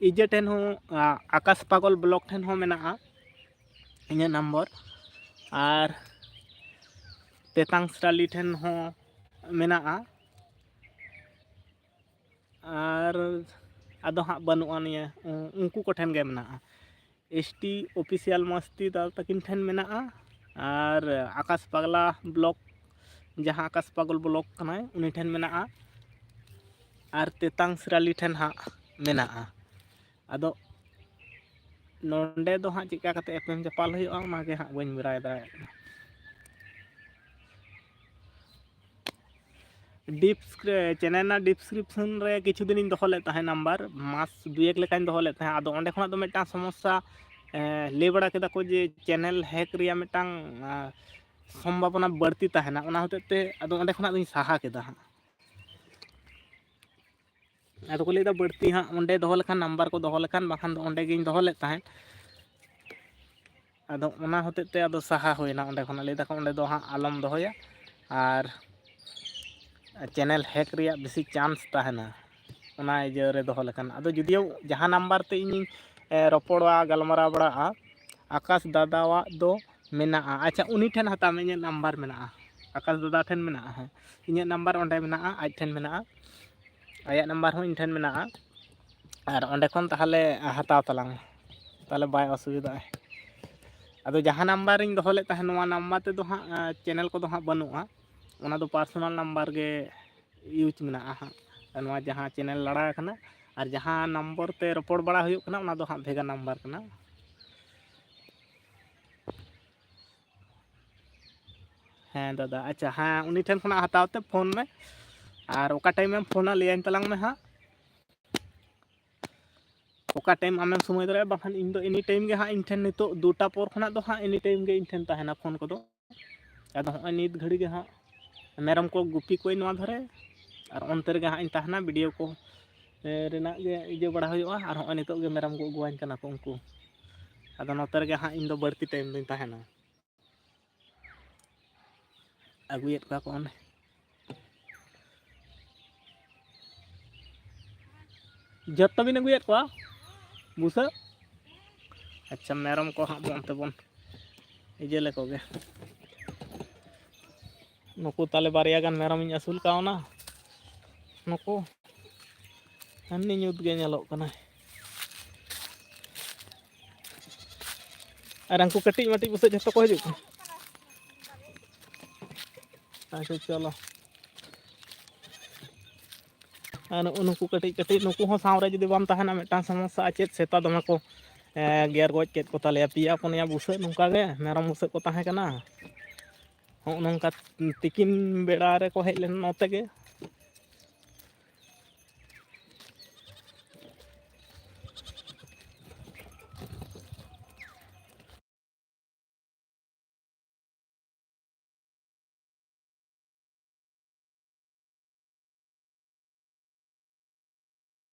ᱤᱡᱮ ᱴᱷᱮᱱ ᱦᱚᱸ, ᱟ, ᱟᱠᱟᱥ ᱯᱟᱜᱚᱞ ᱵᱞᱚᱠ ᱴᱷᱮᱱ ᱦᱚᱸ ᱢᱮᱱᱟᱜᱼᱟ ᱤᱧᱟᱹᱜ ᱱᱟᱢᱵᱚᱨ, ᱟᱨ ᱛᱮᱛᱟᱝ ᱥᱨᱟᱞᱤ ᱴᱷᱮᱱ ᱦᱚᱸ ᱢᱮᱱᱟᱜᱼᱟ, ᱟᱨ ᱟᱫᱚ ᱦᱟᱸᱜ ᱵᱟᱹᱱᱩᱜᱼᱟ ᱱᱤᱭᱟᱹ, ᱩᱱᱠᱩ ᱠᱚᱴᱷᱮᱱ ᱜᱮ ᱢᱮᱱᱟᱜᱼᱟ᱾ ST official ᱢᱟᱥᱛᱤ ᱫᱟᱫᱟ ᱛᱟᱹᱠᱤᱱ ᱴᱷᱮᱱ ᱢᱮᱱᱟᱜᱼᱟ, ᱟᱨ ᱟᱠᱟᱥ ᱯᱟᱜᱽᱞᱟ ᱵᱞᱚᱠ, ᱡᱟᱦᱟᱸ ᱟᱠᱟᱥ ᱯᱟᱜᱚᱞ ᱵᱞᱚᱠ ᱠᱟᱱᱟᱭ, ᱩᱱᱤ ᱴᱷᱮᱱ ᱢᱮᱱᱟᱜᱼᱟ, ᱟᱨ ᱛᱮᱛᱟᱝ ᱥᱨᱟᱞᱤ ᱴᱷᱮᱱ ᱦᱟᱸᱜ ᱢᱮᱱᱟᱜᱼᱟ᱾ ᱟᱫᱚ ᱱᱚᱰᱮ ᱫᱚ ᱦᱟᱸᱜ ᱪᱮᱫ ᱞᱮᱠᱟ ᱠᱟᱛᱮ ᱮᱯᱮᱢ ᱪᱟᱯᱟᱞ ᱦᱩᱭᱩᱜᱼᱟ, ᱚᱱᱟ ᱜᱮ ᱦᱟᱸᱜ ᱵᱟᱹᱧ ᱵᱟᱲᱟᱭ ᱫᱟᱲᱮᱭᱟᱜ ᱠᱟᱱᱟ᱾ Descri-, channel ᱨᱮᱱᱟᱜ description ᱨᱮ ᱠᱤᱪᱷᱩ ᱫᱤᱱᱤᱧ ᱫᱚᱦᱚ ᱞᱮᱫ ᱛᱟᱦᱮᱸᱫ ᱱᱟᱢᱵᱟᱨ, ᱢᱟᱥ ᱫᱩᱭᱮᱠ ᱞᱮᱠᱟᱧ ᱫᱚᱦᱚ ᱞᱮᱫ ᱛᱟᱦᱮᱸᱫ᱾ ᱟᱫᱚ ᱚᱸᱰᱮ ᱠᱷᱚᱱᱟᱜ ᱫᱚ ᱢᱤᱫᱴᱟᱝ ᱥᱚᱢᱚᱥᱥᱟ, ᱮᱸ, ᱞᱟᱹᱭ ᱵᱟᱲᱟ ᱠᱮᱫᱟ ᱠᱚ ᱡᱮ channel hack ᱨᱮᱭᱟᱜ ᱢᱤᱫᱴᱟᱝ, ᱟᱸ, ᱥᱚᱢᱵᱷᱟᱵᱚᱱᱟ ᱵᱟᱹᱲᱛᱤ ᱛᱟᱦᱮᱱᱟ, ᱚᱱᱟ ᱦᱚᱛᱮᱡ ᱛᱮ ᱟᱫᱚ ᱚᱸᱰᱮ ᱠᱷᱚᱱᱟᱜ ᱫᱚᱧ ᱥᱟᱦᱟ ᱠᱮᱫᱟ ᱦᱟᱸᱜ᱾ ᱟᱫᱚ ᱠᱚ ᱞᱟᱹᱭᱫᱟ ᱵᱟᱹᱲᱛᱤ ᱦᱟᱸᱜ ᱚᱸᱰᱮ ᱫᱚᱦᱚ ᱞᱮᱠᱷᱟᱱ, ᱱᱟᱢᱵᱟᱨ ᱠᱚ ᱫᱚᱦᱚ ᱞᱮᱠᱷᱟᱱ, ᱵᱟᱠᱷᱟᱱ ᱫᱚ ᱚᱸᱰᱮ ᱜᱤᱧ ᱫᱚᱦᱚ ᱞᱮᱫ ᱛᱟᱦᱮᱸᱫ᱾ ᱟᱫᱚ ᱚᱱᱟ ᱦᱚᱛᱮᱡ ᱛᱮ ᱟᱫᱚ ᱥᱟᱦᱟ ᱦᱩᱭᱱᱟ ᱚᱸᱰᱮ ᱠᱷᱚᱱᱟᱜ, ᱞᱟᱹᱭ ᱫᱟᱠᱚ ᱚᱸᱰᱮ ᱫᱚ ᱦᱟᱸᱜ ᱟᱞᱚᱢ ᱫᱚᱦᱚᱭᱟ, ᱟᱨ channel hack ᱨᱮᱭᱟᱜ ᱵᱮᱥᱤ chance ᱛᱟᱦᱮᱱᱟ ᱚᱱᱟ ᱤᱭᱟᱹ ᱨᱮ ᱫᱚᱦᱚ ᱞᱮᱠᱷᱟᱱ᱾ ᱟᱫᱚ ᱡᱩᱫᱤᱭᱳ ᱡᱟᱦᱟᱸ ᱱᱟᱢᱵᱟᱨ ᱛᱮ ᱤᱧᱤᱧ, ᱮ, ᱨᱚᱯᱚᱲᱚᱜᱼᱟ, ᱜᱟᱞᱢᱟᱨᱟᱣ ᱵᱟᱲᱟᱜᱼᱟ, ᱟᱠᱟᱥ ᱫᱟᱫᱟᱣᱟᱜ ᱫᱚ ᱢᱮᱱᱟᱜᱼᱟ᱾ ᱟᱪᱪᱷᱟ, ᱩᱱᱤ ᱴᱷᱮᱱ ᱦᱟᱛᱟᱣ ᱢᱮ, ᱤᱧᱟᱹᱜ ᱱᱟᱢᱵᱟᱨ ᱢᱮᱱᱟᱜᱼᱟ, ᱟᱠᱟᱥ ᱫᱟᱫᱟ ᱴᱷᱮᱱ ᱢᱮᱱᱟᱜᱼᱟ᱾ ᱦᱮᱸ, ᱤᱧᱟᱹᱜ ᱱᱟᱢᱵᱟᱨ ᱚᱸᱰᱮ ᱢᱮᱱᱟᱜᱼᱟ, ᱟᱡ ᱴᱷᱮᱱ ᱢᱮᱱᱟᱜᱼᱟ, ᱟᱭᱟᱜ ᱱᱟᱢᱵᱟᱨ ᱦᱚᱸ ᱤᱧ ᱴᱷᱮᱱ ᱢᱮᱱᱟᱜᱼᱟ᱾ ᱟᱨ ᱚᱸᱰᱮ ᱠᱷᱚᱱ ᱛᱟᱦᱚᱞᱮ ᱦᱟᱛᱟᱣ ᱛᱟᱞᱟᱝ ᱢᱮ, ᱛᱟᱦᱚᱞᱮ ᱵᱟᱭ ᱚᱥᱩᱵᱤᱫᱷᱟᱜᱼᱟ᱾ ᱟᱫᱚ ᱡᱟᱦᱟᱸ ᱱᱟᱢᱵᱟᱨᱤᱧ ᱫᱚᱦᱚ ᱞᱮᱫ ᱛᱟᱦᱮᱸᱫ, ᱱᱚᱣᱟ ᱱᱟᱢᱵᱟᱨ ᱛᱮᱫᱚ ᱦᱟᱸᱜ, ᱮ, channel ᱠᱚᱫᱚ ᱦᱟᱸᱜ ᱵᱟᱹᱱᱩᱜᱼᱟ, ᱚᱱᱟ ᱫᱚ personal ᱱᱟᱢᱵᱟᱨ ᱜᱮ ᱤᱭᱩᱡᱽ ᱢᱮᱱᱟᱜᱼᱟ ᱦᱟᱸᱜ᱾ ᱟᱨ ᱱᱚᱣᱟ ᱡᱟᱦᱟᱸ ᱪᱮᱱᱮᱞ ᱞᱟᱲᱟ ᱟᱠᱟᱱᱟ ᱟᱨ ᱡᱟᱦᱟᱸ ᱱᱟᱢᱵᱟᱨ ᱛᱮ ᱨᱚᱯᱚᱲ ᱵᱟᱲᱟ ᱦᱩᱭᱩᱜ ᱠᱟᱱᱟ, ᱚᱱᱟ ᱫᱚ ᱦᱟᱸᱜ ᱵᱷᱮᱜᱟᱨ ᱱᱟᱢᱵᱟᱨ ᱠᱟᱱᱟ᱾ ᱦᱮᱸ ᱫᱟᱫᱟ, ᱟᱪᱪᱷᱟ, ᱦᱮᱸ, ᱩᱱᱤ ᱴᱷᱮᱱ ᱠᱷᱚᱱᱟᱜ ᱦᱟᱛᱟᱣ ᱛᱮ ᱯᱷᱳᱱ ᱢᱮ᱾ ᱟᱨ ᱚᱠᱟ ᱴᱟᱭᱤᱢᱮᱢ ᱯᱷᱳᱱᱟ, ᱞᱟᱹᱭᱟᱹᱧ ᱛᱟᱞᱟᱝ ᱢᱮ ᱦᱟᱸᱜ᱾ ᱚᱠᱟ ᱴᱟᱭᱤᱢ ᱟᱢᱮᱢ ᱥᱚᱢᱚᱭ ᱫᱟᱲᱮᱭᱟᱜᱼᱟ, ᱵᱟᱠᱷᱟᱱ ᱤᱧ ᱫᱚ ᱮᱱᱤ ᱴᱟᱭᱤᱢ ᱜᱮ ᱦᱟᱸᱜ, ᱤᱧ ᱴᱷᱮᱱ ᱱᱤᱛᱚᱜ ᱫᱩᱴᱟ ᱯᱚᱨ ᱠᱷᱚᱱᱟᱜ ᱫᱚ ᱦᱟᱸᱜ ᱮᱱᱤ ᱴᱟᱭᱤᱢ ᱜᱮ ᱤᱧ ᱴᱷᱮᱱ ᱛᱟᱦᱮᱱᱟ ᱯᱷᱳᱱ ᱠᱚᱫᱚ᱾ ᱟᱫᱚ ᱦᱚᱸᱜᱼᱚᱭ ᱱᱤᱛ ᱜᱷᱟᱹᱲᱤ ᱜᱮ ᱦᱟᱸᱜ ᱢᱮᱨᱚᱢ ᱠᱚ ᱜᱩᱯᱤ ᱠᱚᱣᱟᱧ ᱱᱚᱣᱟ ᱫᱷᱟᱨᱮ, ᱟᱨ ᱚᱱᱛᱮ ᱨᱮᱜᱮ ᱦᱟᱸᱜ ᱤᱧ ᱛᱟᱦᱮᱱᱟ, ᱵᱷᱤᱰᱤᱭᱳ ᱠᱚ, ᱮ, ᱨᱮᱱᱟᱜ ᱜᱮ ᱤᱭᱟᱹ ᱵᱟᱲᱟ ᱦᱩᱭᱩᱜᱼᱟ᱾ ᱟᱨ ᱦᱚᱸᱜᱼᱚᱭ ᱱᱤᱛᱚᱜ ᱜᱮ ᱢᱮᱨᱚᱢ ᱠᱚ ᱟᱹᱜᱩᱣᱟᱹᱧ ᱠᱟᱱᱟ ᱠᱚ ᱩᱱᱠᱩ, ᱟᱫᱚ ᱱᱚᱛᱮ ᱨᱮᱜᱮ ᱦᱟᱸᱜ ᱤᱧ ᱫᱚ ᱵᱟᱹᱲᱛᱤ ᱴᱟᱭᱤᱢ ᱫᱚᱧ ᱛᱟᱦᱮᱱᱟ᱾ ᱟᱹᱜᱩᱭᱮᱫ ᱠᱚᱣᱟ ᱠᱚ ᱚᱱᱮ᱾ ᱡᱚᱛᱚ ᱵᱤᱱ ᱟᱹᱜᱩᱭᱮᱫ ᱠᱚᱣᱟ ᱵᱩᱥᱟᱹᱜ? ᱟᱪᱪᱷᱟ, ᱢᱮᱨᱚᱢ ᱠᱚ ᱦᱟᱸᱜ ᱵᱚᱱ ᱛᱮᱵᱚᱱ ᱤᱭᱟᱹ ᱞᱮᱠᱚ ᱜᱮ᱾ ᱱᱩᱠᱩ ᱛᱟᱞᱮ ᱵᱟᱨᱭᱟ ᱜᱟᱱ ᱢᱮᱨᱚᱢ ᱤᱧ ᱟᱹᱥᱩᱞ ᱠᱟᱣᱱᱟ᱾ ᱱᱩᱠᱩ ᱦᱟᱹᱱᱤ ᱧᱩᱛ ᱜᱮ ᱧᱮᱞᱚᱜ ᱠᱟᱱᱟᱭ᱾ ᱟᱨ ᱩᱱᱠᱩ ᱠᱟᱹᱴᱤᱡ ᱢᱟᱹᱴᱤᱡ ᱵᱩᱥᱟᱹᱜ ᱡᱷᱚᱛᱚ ᱠᱚ ᱦᱤᱡᱩᱜ ᱠᱟᱱᱟ᱾ ᱟᱪᱪᱷᱟ, ᱪᱚᱞᱚ᱾ ᱟᱨ ᱱᱩᱜᱼᱩ ᱱᱩᱠᱩ ᱠᱟᱹᱴᱤᱡ ᱠᱟᱹᱴᱤᱡ, ᱱᱩᱠᱩ ᱦᱚᱸ ᱥᱟᱶᱨᱮ ᱡᱩᱫᱤ ᱵᱟᱢ ᱛᱟᱦᱮᱱᱟ, ᱢᱤᱫᱴᱟᱝ ᱥᱚᱢᱚᱥᱥᱟ᱾ ᱪᱮᱫ ᱥᱮᱛᱟ ᱫᱚᱢᱮ ᱠᱚ, ᱮ, ᱜᱮᱨ ᱜᱚᱡ ᱠᱮᱫ ᱠᱚ ᱛᱟᱞᱮᱭᱟ᱾ ᱯᱮᱭᱟ ᱯᱩᱱᱭᱟ ᱵᱩᱥᱟᱹᱜ ᱱᱚᱝᱠᱟ ᱜᱮ, ᱢᱮᱨᱚᱢ ᱵᱩᱥᱟᱹᱜ ᱠᱚ ᱛᱟᱦᱮᱸ ᱠᱟᱱᱟ᱾ ᱦᱚᱸᱜᱼᱚ ᱱᱚᱝᱠᱟ ᱛᱤᱠᱤᱱ ᱵᱮᱲᱟ ᱨᱮᱠᱚ ᱦᱮᱡ ᱞᱮᱱᱟ ᱱᱚᱛᱮ ᱜᱮ᱾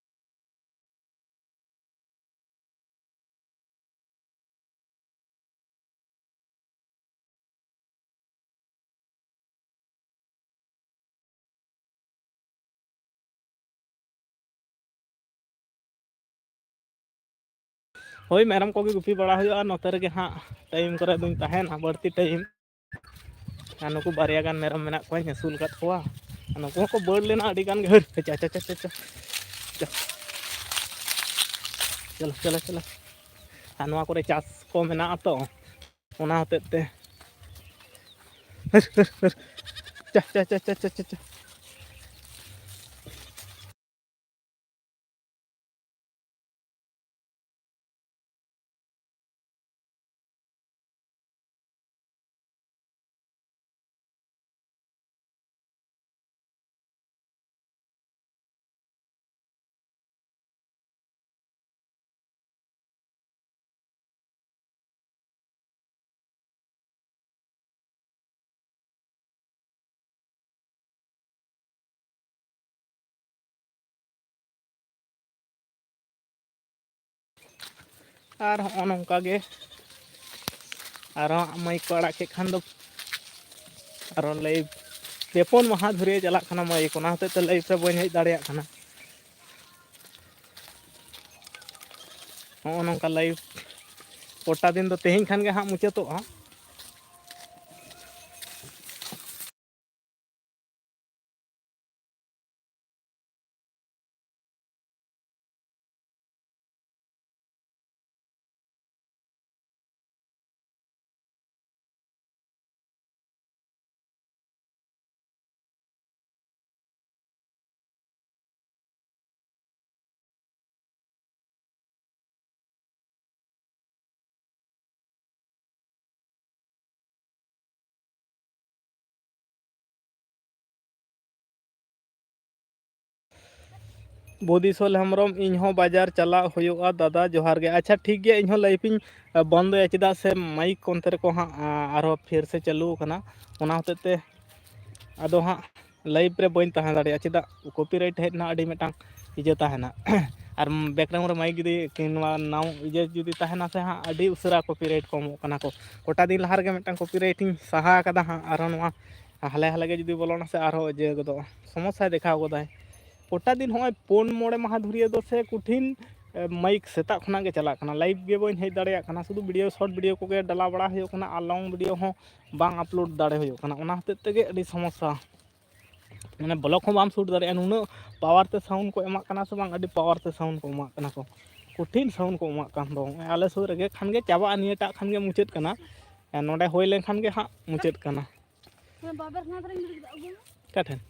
ᱦᱳᱭ, ᱢᱮᱨᱚᱢ ᱠᱚᱜᱮ ᱜᱩᱯᱤ ᱵᱟᱲᱟ ᱦᱩᱭᱩᱜᱼᱟ᱾ ᱱᱚᱛᱮ ᱨᱮᱜᱮ ᱦᱟᱸᱜ ᱴᱟᱭᱤᱢ ᱠᱚᱨᱮ ᱫᱚᱧ ᱛᱟᱦᱮᱱᱟ, ᱵᱟᱹᱲᱛᱤ ᱴᱟᱭᱤᱢ᱾ ᱟᱨ ᱱᱩᱠᱩ ᱵᱟᱨᱭᱟ ᱜᱟᱱ ᱢᱮᱨᱚᱢ ᱢᱮᱱᱟᱜ ᱠᱚᱣᱟᱧ ᱟᱹᱥᱩᱞ ᱟᱠᱟᱫ ᱠᱚᱣᱟ᱾ ᱟᱨ ᱱᱩᱠᱩ ᱦᱚᱸᱠᱚ ᱵᱟᱹᱲ ᱞᱮᱱᱟ ᱟᱹᱰᱤ ᱜᱟᱱ ᱜᱮ᱾ ᱦᱟᱹᱨ, ᱦᱟᱹᱪᱟ, ᱦᱟᱪᱟ, ᱦᱟᱪᱟ, ᱦᱟᱪᱟ᱾ ᱪᱚᱞᱚ, ᱪᱚᱞᱚ, ᱪᱚᱞᱚ᱾ ᱟᱨ ᱱᱚᱣᱟ ᱠᱚᱨᱮ ᱪᱟᱥ ᱠᱚ ᱢᱮᱱᱟᱜᱼᱟ ᱛᱚ, ᱚᱱᱟ ᱦᱚᱛᱮᱫ ᱛᱮ᱾ ᱦᱟᱹᱨ, ᱦᱟᱹᱨ, ᱦᱟᱹᱨ᱾ ᱪᱟ, ᱪᱟ, ᱪᱟ᱾ ᱟᱨ ᱦᱚᱸᱜᱼᱚ ᱱᱚᱝᱠᱟ ᱜᱮ ᱟᱨᱚ ᱦᱟᱸᱜ ᱢᱟᱹᱭᱤᱠ ᱠᱚ ᱟᱲᱟᱜ ᱠᱮᱫ ᱠᱷᱟᱱ ᱫᱚ ᱟᱨᱚ ᱞᱟᱭᱤᱵᱷ ᱯᱮ ᱯᱩᱱ ᱢᱟᱦᱟ ᱫᱷᱩᱨᱭᱟᱹ ᱪᱟᱞᱟᱜ ᱠᱟᱱᱟ ᱢᱟᱹᱭᱤᱠ, ᱚᱱᱟ ᱦᱚᱛᱮᱡ ᱛᱮ ᱞᱟᱭᱤᱵᱷ ᱨᱮ ᱵᱟᱹᱧ ᱦᱮᱡ ᱫᱟᱲᱮᱭᱟᱜ ᱠᱟᱱᱟ᱾ ᱦᱚᱸᱜᱼᱚ ᱱᱚᱝᱠᱟ ᱞᱟᱭᱤᱵᱷ ᱜᱚᱴᱟ ᱫᱤᱱ ᱫᱚ ᱛᱮᱦᱮᱧ ᱠᱷᱟᱱ ᱜᱮ ᱦᱟᱸᱜ ᱢᱩᱪᱟᱹᱫᱚᱜᱼᱟ᱾ ᱵᱳᱫᱤᱥᱚᱞ ᱦᱮᱢᱵᱨᱚᱢ, ᱤᱧ ᱦᱚᱸ ᱵᱟᱡᱟᱨ ᱪᱟᱞᱟᱜ ᱦᱩᱭᱩᱜᱼᱟ ᱫᱟᱫᱟ, ᱡᱚᱦᱟᱨ ᱜᱮ᱾ ᱟᱪᱪᱷᱟ, ᱴᱷᱤᱠ ᱜᱮᱭᱟ, ᱤᱧ ᱦᱚᱸ ᱞᱟᱭᱤᱵᱷ ᱤᱧ ᱵᱚᱱᱫᱚᱭᱟ, ᱪᱮᱫᱟᱜ ᱥᱮ ᱢᱟᱭᱤᱠ ᱚᱱᱛᱮ ᱨᱮᱠᱚ ᱦᱟᱸᱜ ᱟᱨᱦᱚᱸ ᱯᱷᱮᱨ ᱥᱮ ᱪᱟᱹᱞᱩ ᱟᱠᱟᱱᱟ, ᱚᱱᱟ ᱦᱚᱛᱮᱡ ᱛᱮ ᱟᱫᱚ ᱦᱟᱸᱜ ᱞᱟᱭᱤᱵᱷ ᱨᱮ ᱵᱟᱹᱧ ᱛᱟᱦᱮᱸ ᱫᱟᱲᱮᱭᱟᱜᱼᱟ᱾ ᱪᱮᱫᱟᱜ, ᱠᱚᱯᱤᱨᱟᱭᱤᱴ ᱦᱮᱡ ᱨᱮᱱᱟᱜ ᱟᱹᱰᱤ ᱢᱤᱫᱴᱟᱝ ᱤᱭᱟᱹ ᱛᱟᱦᱮᱱᱟ᱾ ᱟᱨ ᱵᱮᱠᱜᱨᱟᱣᱩᱱᱰ ᱨᱮ ᱢᱟᱭᱤᱠ ᱡᱩᱫᱤ ᱠᱤ ᱱᱚᱣᱟ ᱱᱟᱣ ᱤᱭᱟᱹ ᱡᱩᱫᱤ ᱛᱟᱦᱮᱱᱟ ᱥᱮ ᱦᱟᱸᱜ, ᱟᱹᱰᱤ ᱩᱥᱟᱹᱨᱟ ᱠᱚᱯᱤᱨᱟᱭᱤᱴ ᱠᱚ ᱮᱢᱚᱜ ᱠᱟᱱᱟ ᱠᱚ᱾ ᱠᱚᱴᱟ ᱫᱤᱱ ᱞᱟᱦᱟ ᱨᱮᱜᱮ ᱢᱤᱫᱴᱟᱝ ᱠᱚᱯᱤᱨᱟᱭᱤᱴ ᱤᱧ ᱥᱟᱦᱟ ᱟᱠᱟᱫᱟ ᱦᱟᱸᱜ, ᱟᱨᱦᱚᱸ ᱱᱚᱣᱟ ᱦᱟᱞᱮ ᱦᱟᱞᱮ ᱜᱮ ᱡᱩᱫᱤ ᱵᱚᱞᱚᱱᱟ ᱥᱮ ᱟᱨᱦᱚᱸ ᱤᱭᱟᱹ ᱜᱚᱫᱚᱜᱼᱟ, ᱥᱚᱢᱚᱥᱥᱟᱭ ᱫᱮᱠᱷᱟᱣ ᱜᱚᱫᱟᱭ᱾ ᱠᱚᱴᱟ ᱫᱤᱱ ᱦᱚᱸᱜᱼᱚᱭ ᱯᱩᱱ ᱢᱚᱬᱮ ᱢᱟᱦᱟ ᱫᱷᱩᱨᱤᱭᱟᱹ ᱫᱚ ᱥᱮ ᱠᱚᱴᱷᱤᱱ, ᱮ, ᱢᱟᱭᱤᱠ ᱥᱮᱛᱟᱜ ᱠᱷᱚᱱᱟᱜ ᱜᱮ ᱪᱟᱞᱟᱜ ᱠᱟᱱᱟ, ᱞᱟᱭᱤᱵᱷ ᱜᱮ ᱵᱟᱹᱧ ᱦᱮᱡ ᱫᱟᱲᱮᱭᱟᱜ ᱠᱟᱱᱟ, ᱥᱩᱫᱷᱩ ᱵᱷᱤᱰᱤᱭᱳ, ᱥᱚᱨᱴ ᱵᱷᱤᱰᱤᱭᱳ ᱠᱚᱜᱮ ᱰᱟᱞᱟ ᱵᱟᱲᱟ ᱦᱩᱭᱩᱜ ᱠᱟᱱᱟ ᱟᱨ ᱞᱚᱝ ᱵᱷᱤᱰᱤᱭᱳ ᱦᱚᱸ ᱵᱟᱝ ᱟᱯᱞᱳᱰ ᱫᱟᱲᱮ ᱦᱩᱭᱩᱜ ᱠᱟᱱᱟ᱾ ᱚᱱᱟ ᱦᱚᱛᱮᱡ ᱛᱮᱜᱮ ᱟᱹᱰᱤ ᱥᱚᱢᱚᱥᱥᱟ, ᱢᱟᱱᱮ ᱵᱞᱚᱜ ᱦᱚᱸ ᱵᱟᱢ ᱥᱩᱴ ᱫᱟᱲᱮᱭᱟᱜᱼᱟ, ᱱᱩᱱᱟᱹᱜ ᱯᱟᱣᱟᱨ ᱛᱮ ᱥᱟᱣᱩᱱᱰ ᱠᱚ ᱮᱢᱟᱜ ᱠᱟᱱᱟ ᱥᱮ ᱵᱟᱝ, ᱟᱹᱰᱤ ᱯᱟᱣᱟᱨ ᱛᱮ ᱥᱟᱣᱩᱱᱰ ᱠᱚ ᱮᱢᱟᱜ ᱠᱟᱱᱟ ᱠᱚ, ᱠᱚᱴᱷᱤᱱ ᱥᱟᱣᱩᱱᱰ ᱠᱚ ᱮᱢᱟᱜ ᱠᱟᱱ ᱫᱚ᱾ ᱟᱞᱮ ᱥᱩᱨ ᱨᱮᱜᱮ ᱠᱷᱟᱱ ᱜᱮ ᱪᱟᱵᱟᱜᱼᱟ, ᱱᱤᱭᱟᱹᱴᱟᱜ ᱠᱷᱟᱱ ᱜᱮ ᱢᱩᱪᱟᱹᱫ ᱠᱟᱱᱟ, ᱱᱚᱰᱮ ᱦᱩᱭ ᱞᱮᱱᱠᱷᱟᱱ ᱜᱮ ᱦᱟᱸᱜ ᱢᱩᱪᱟᱹᱫ ᱠᱟᱱᱟ᱾ ᱚᱠᱟ ᱴᱷᱮᱱ?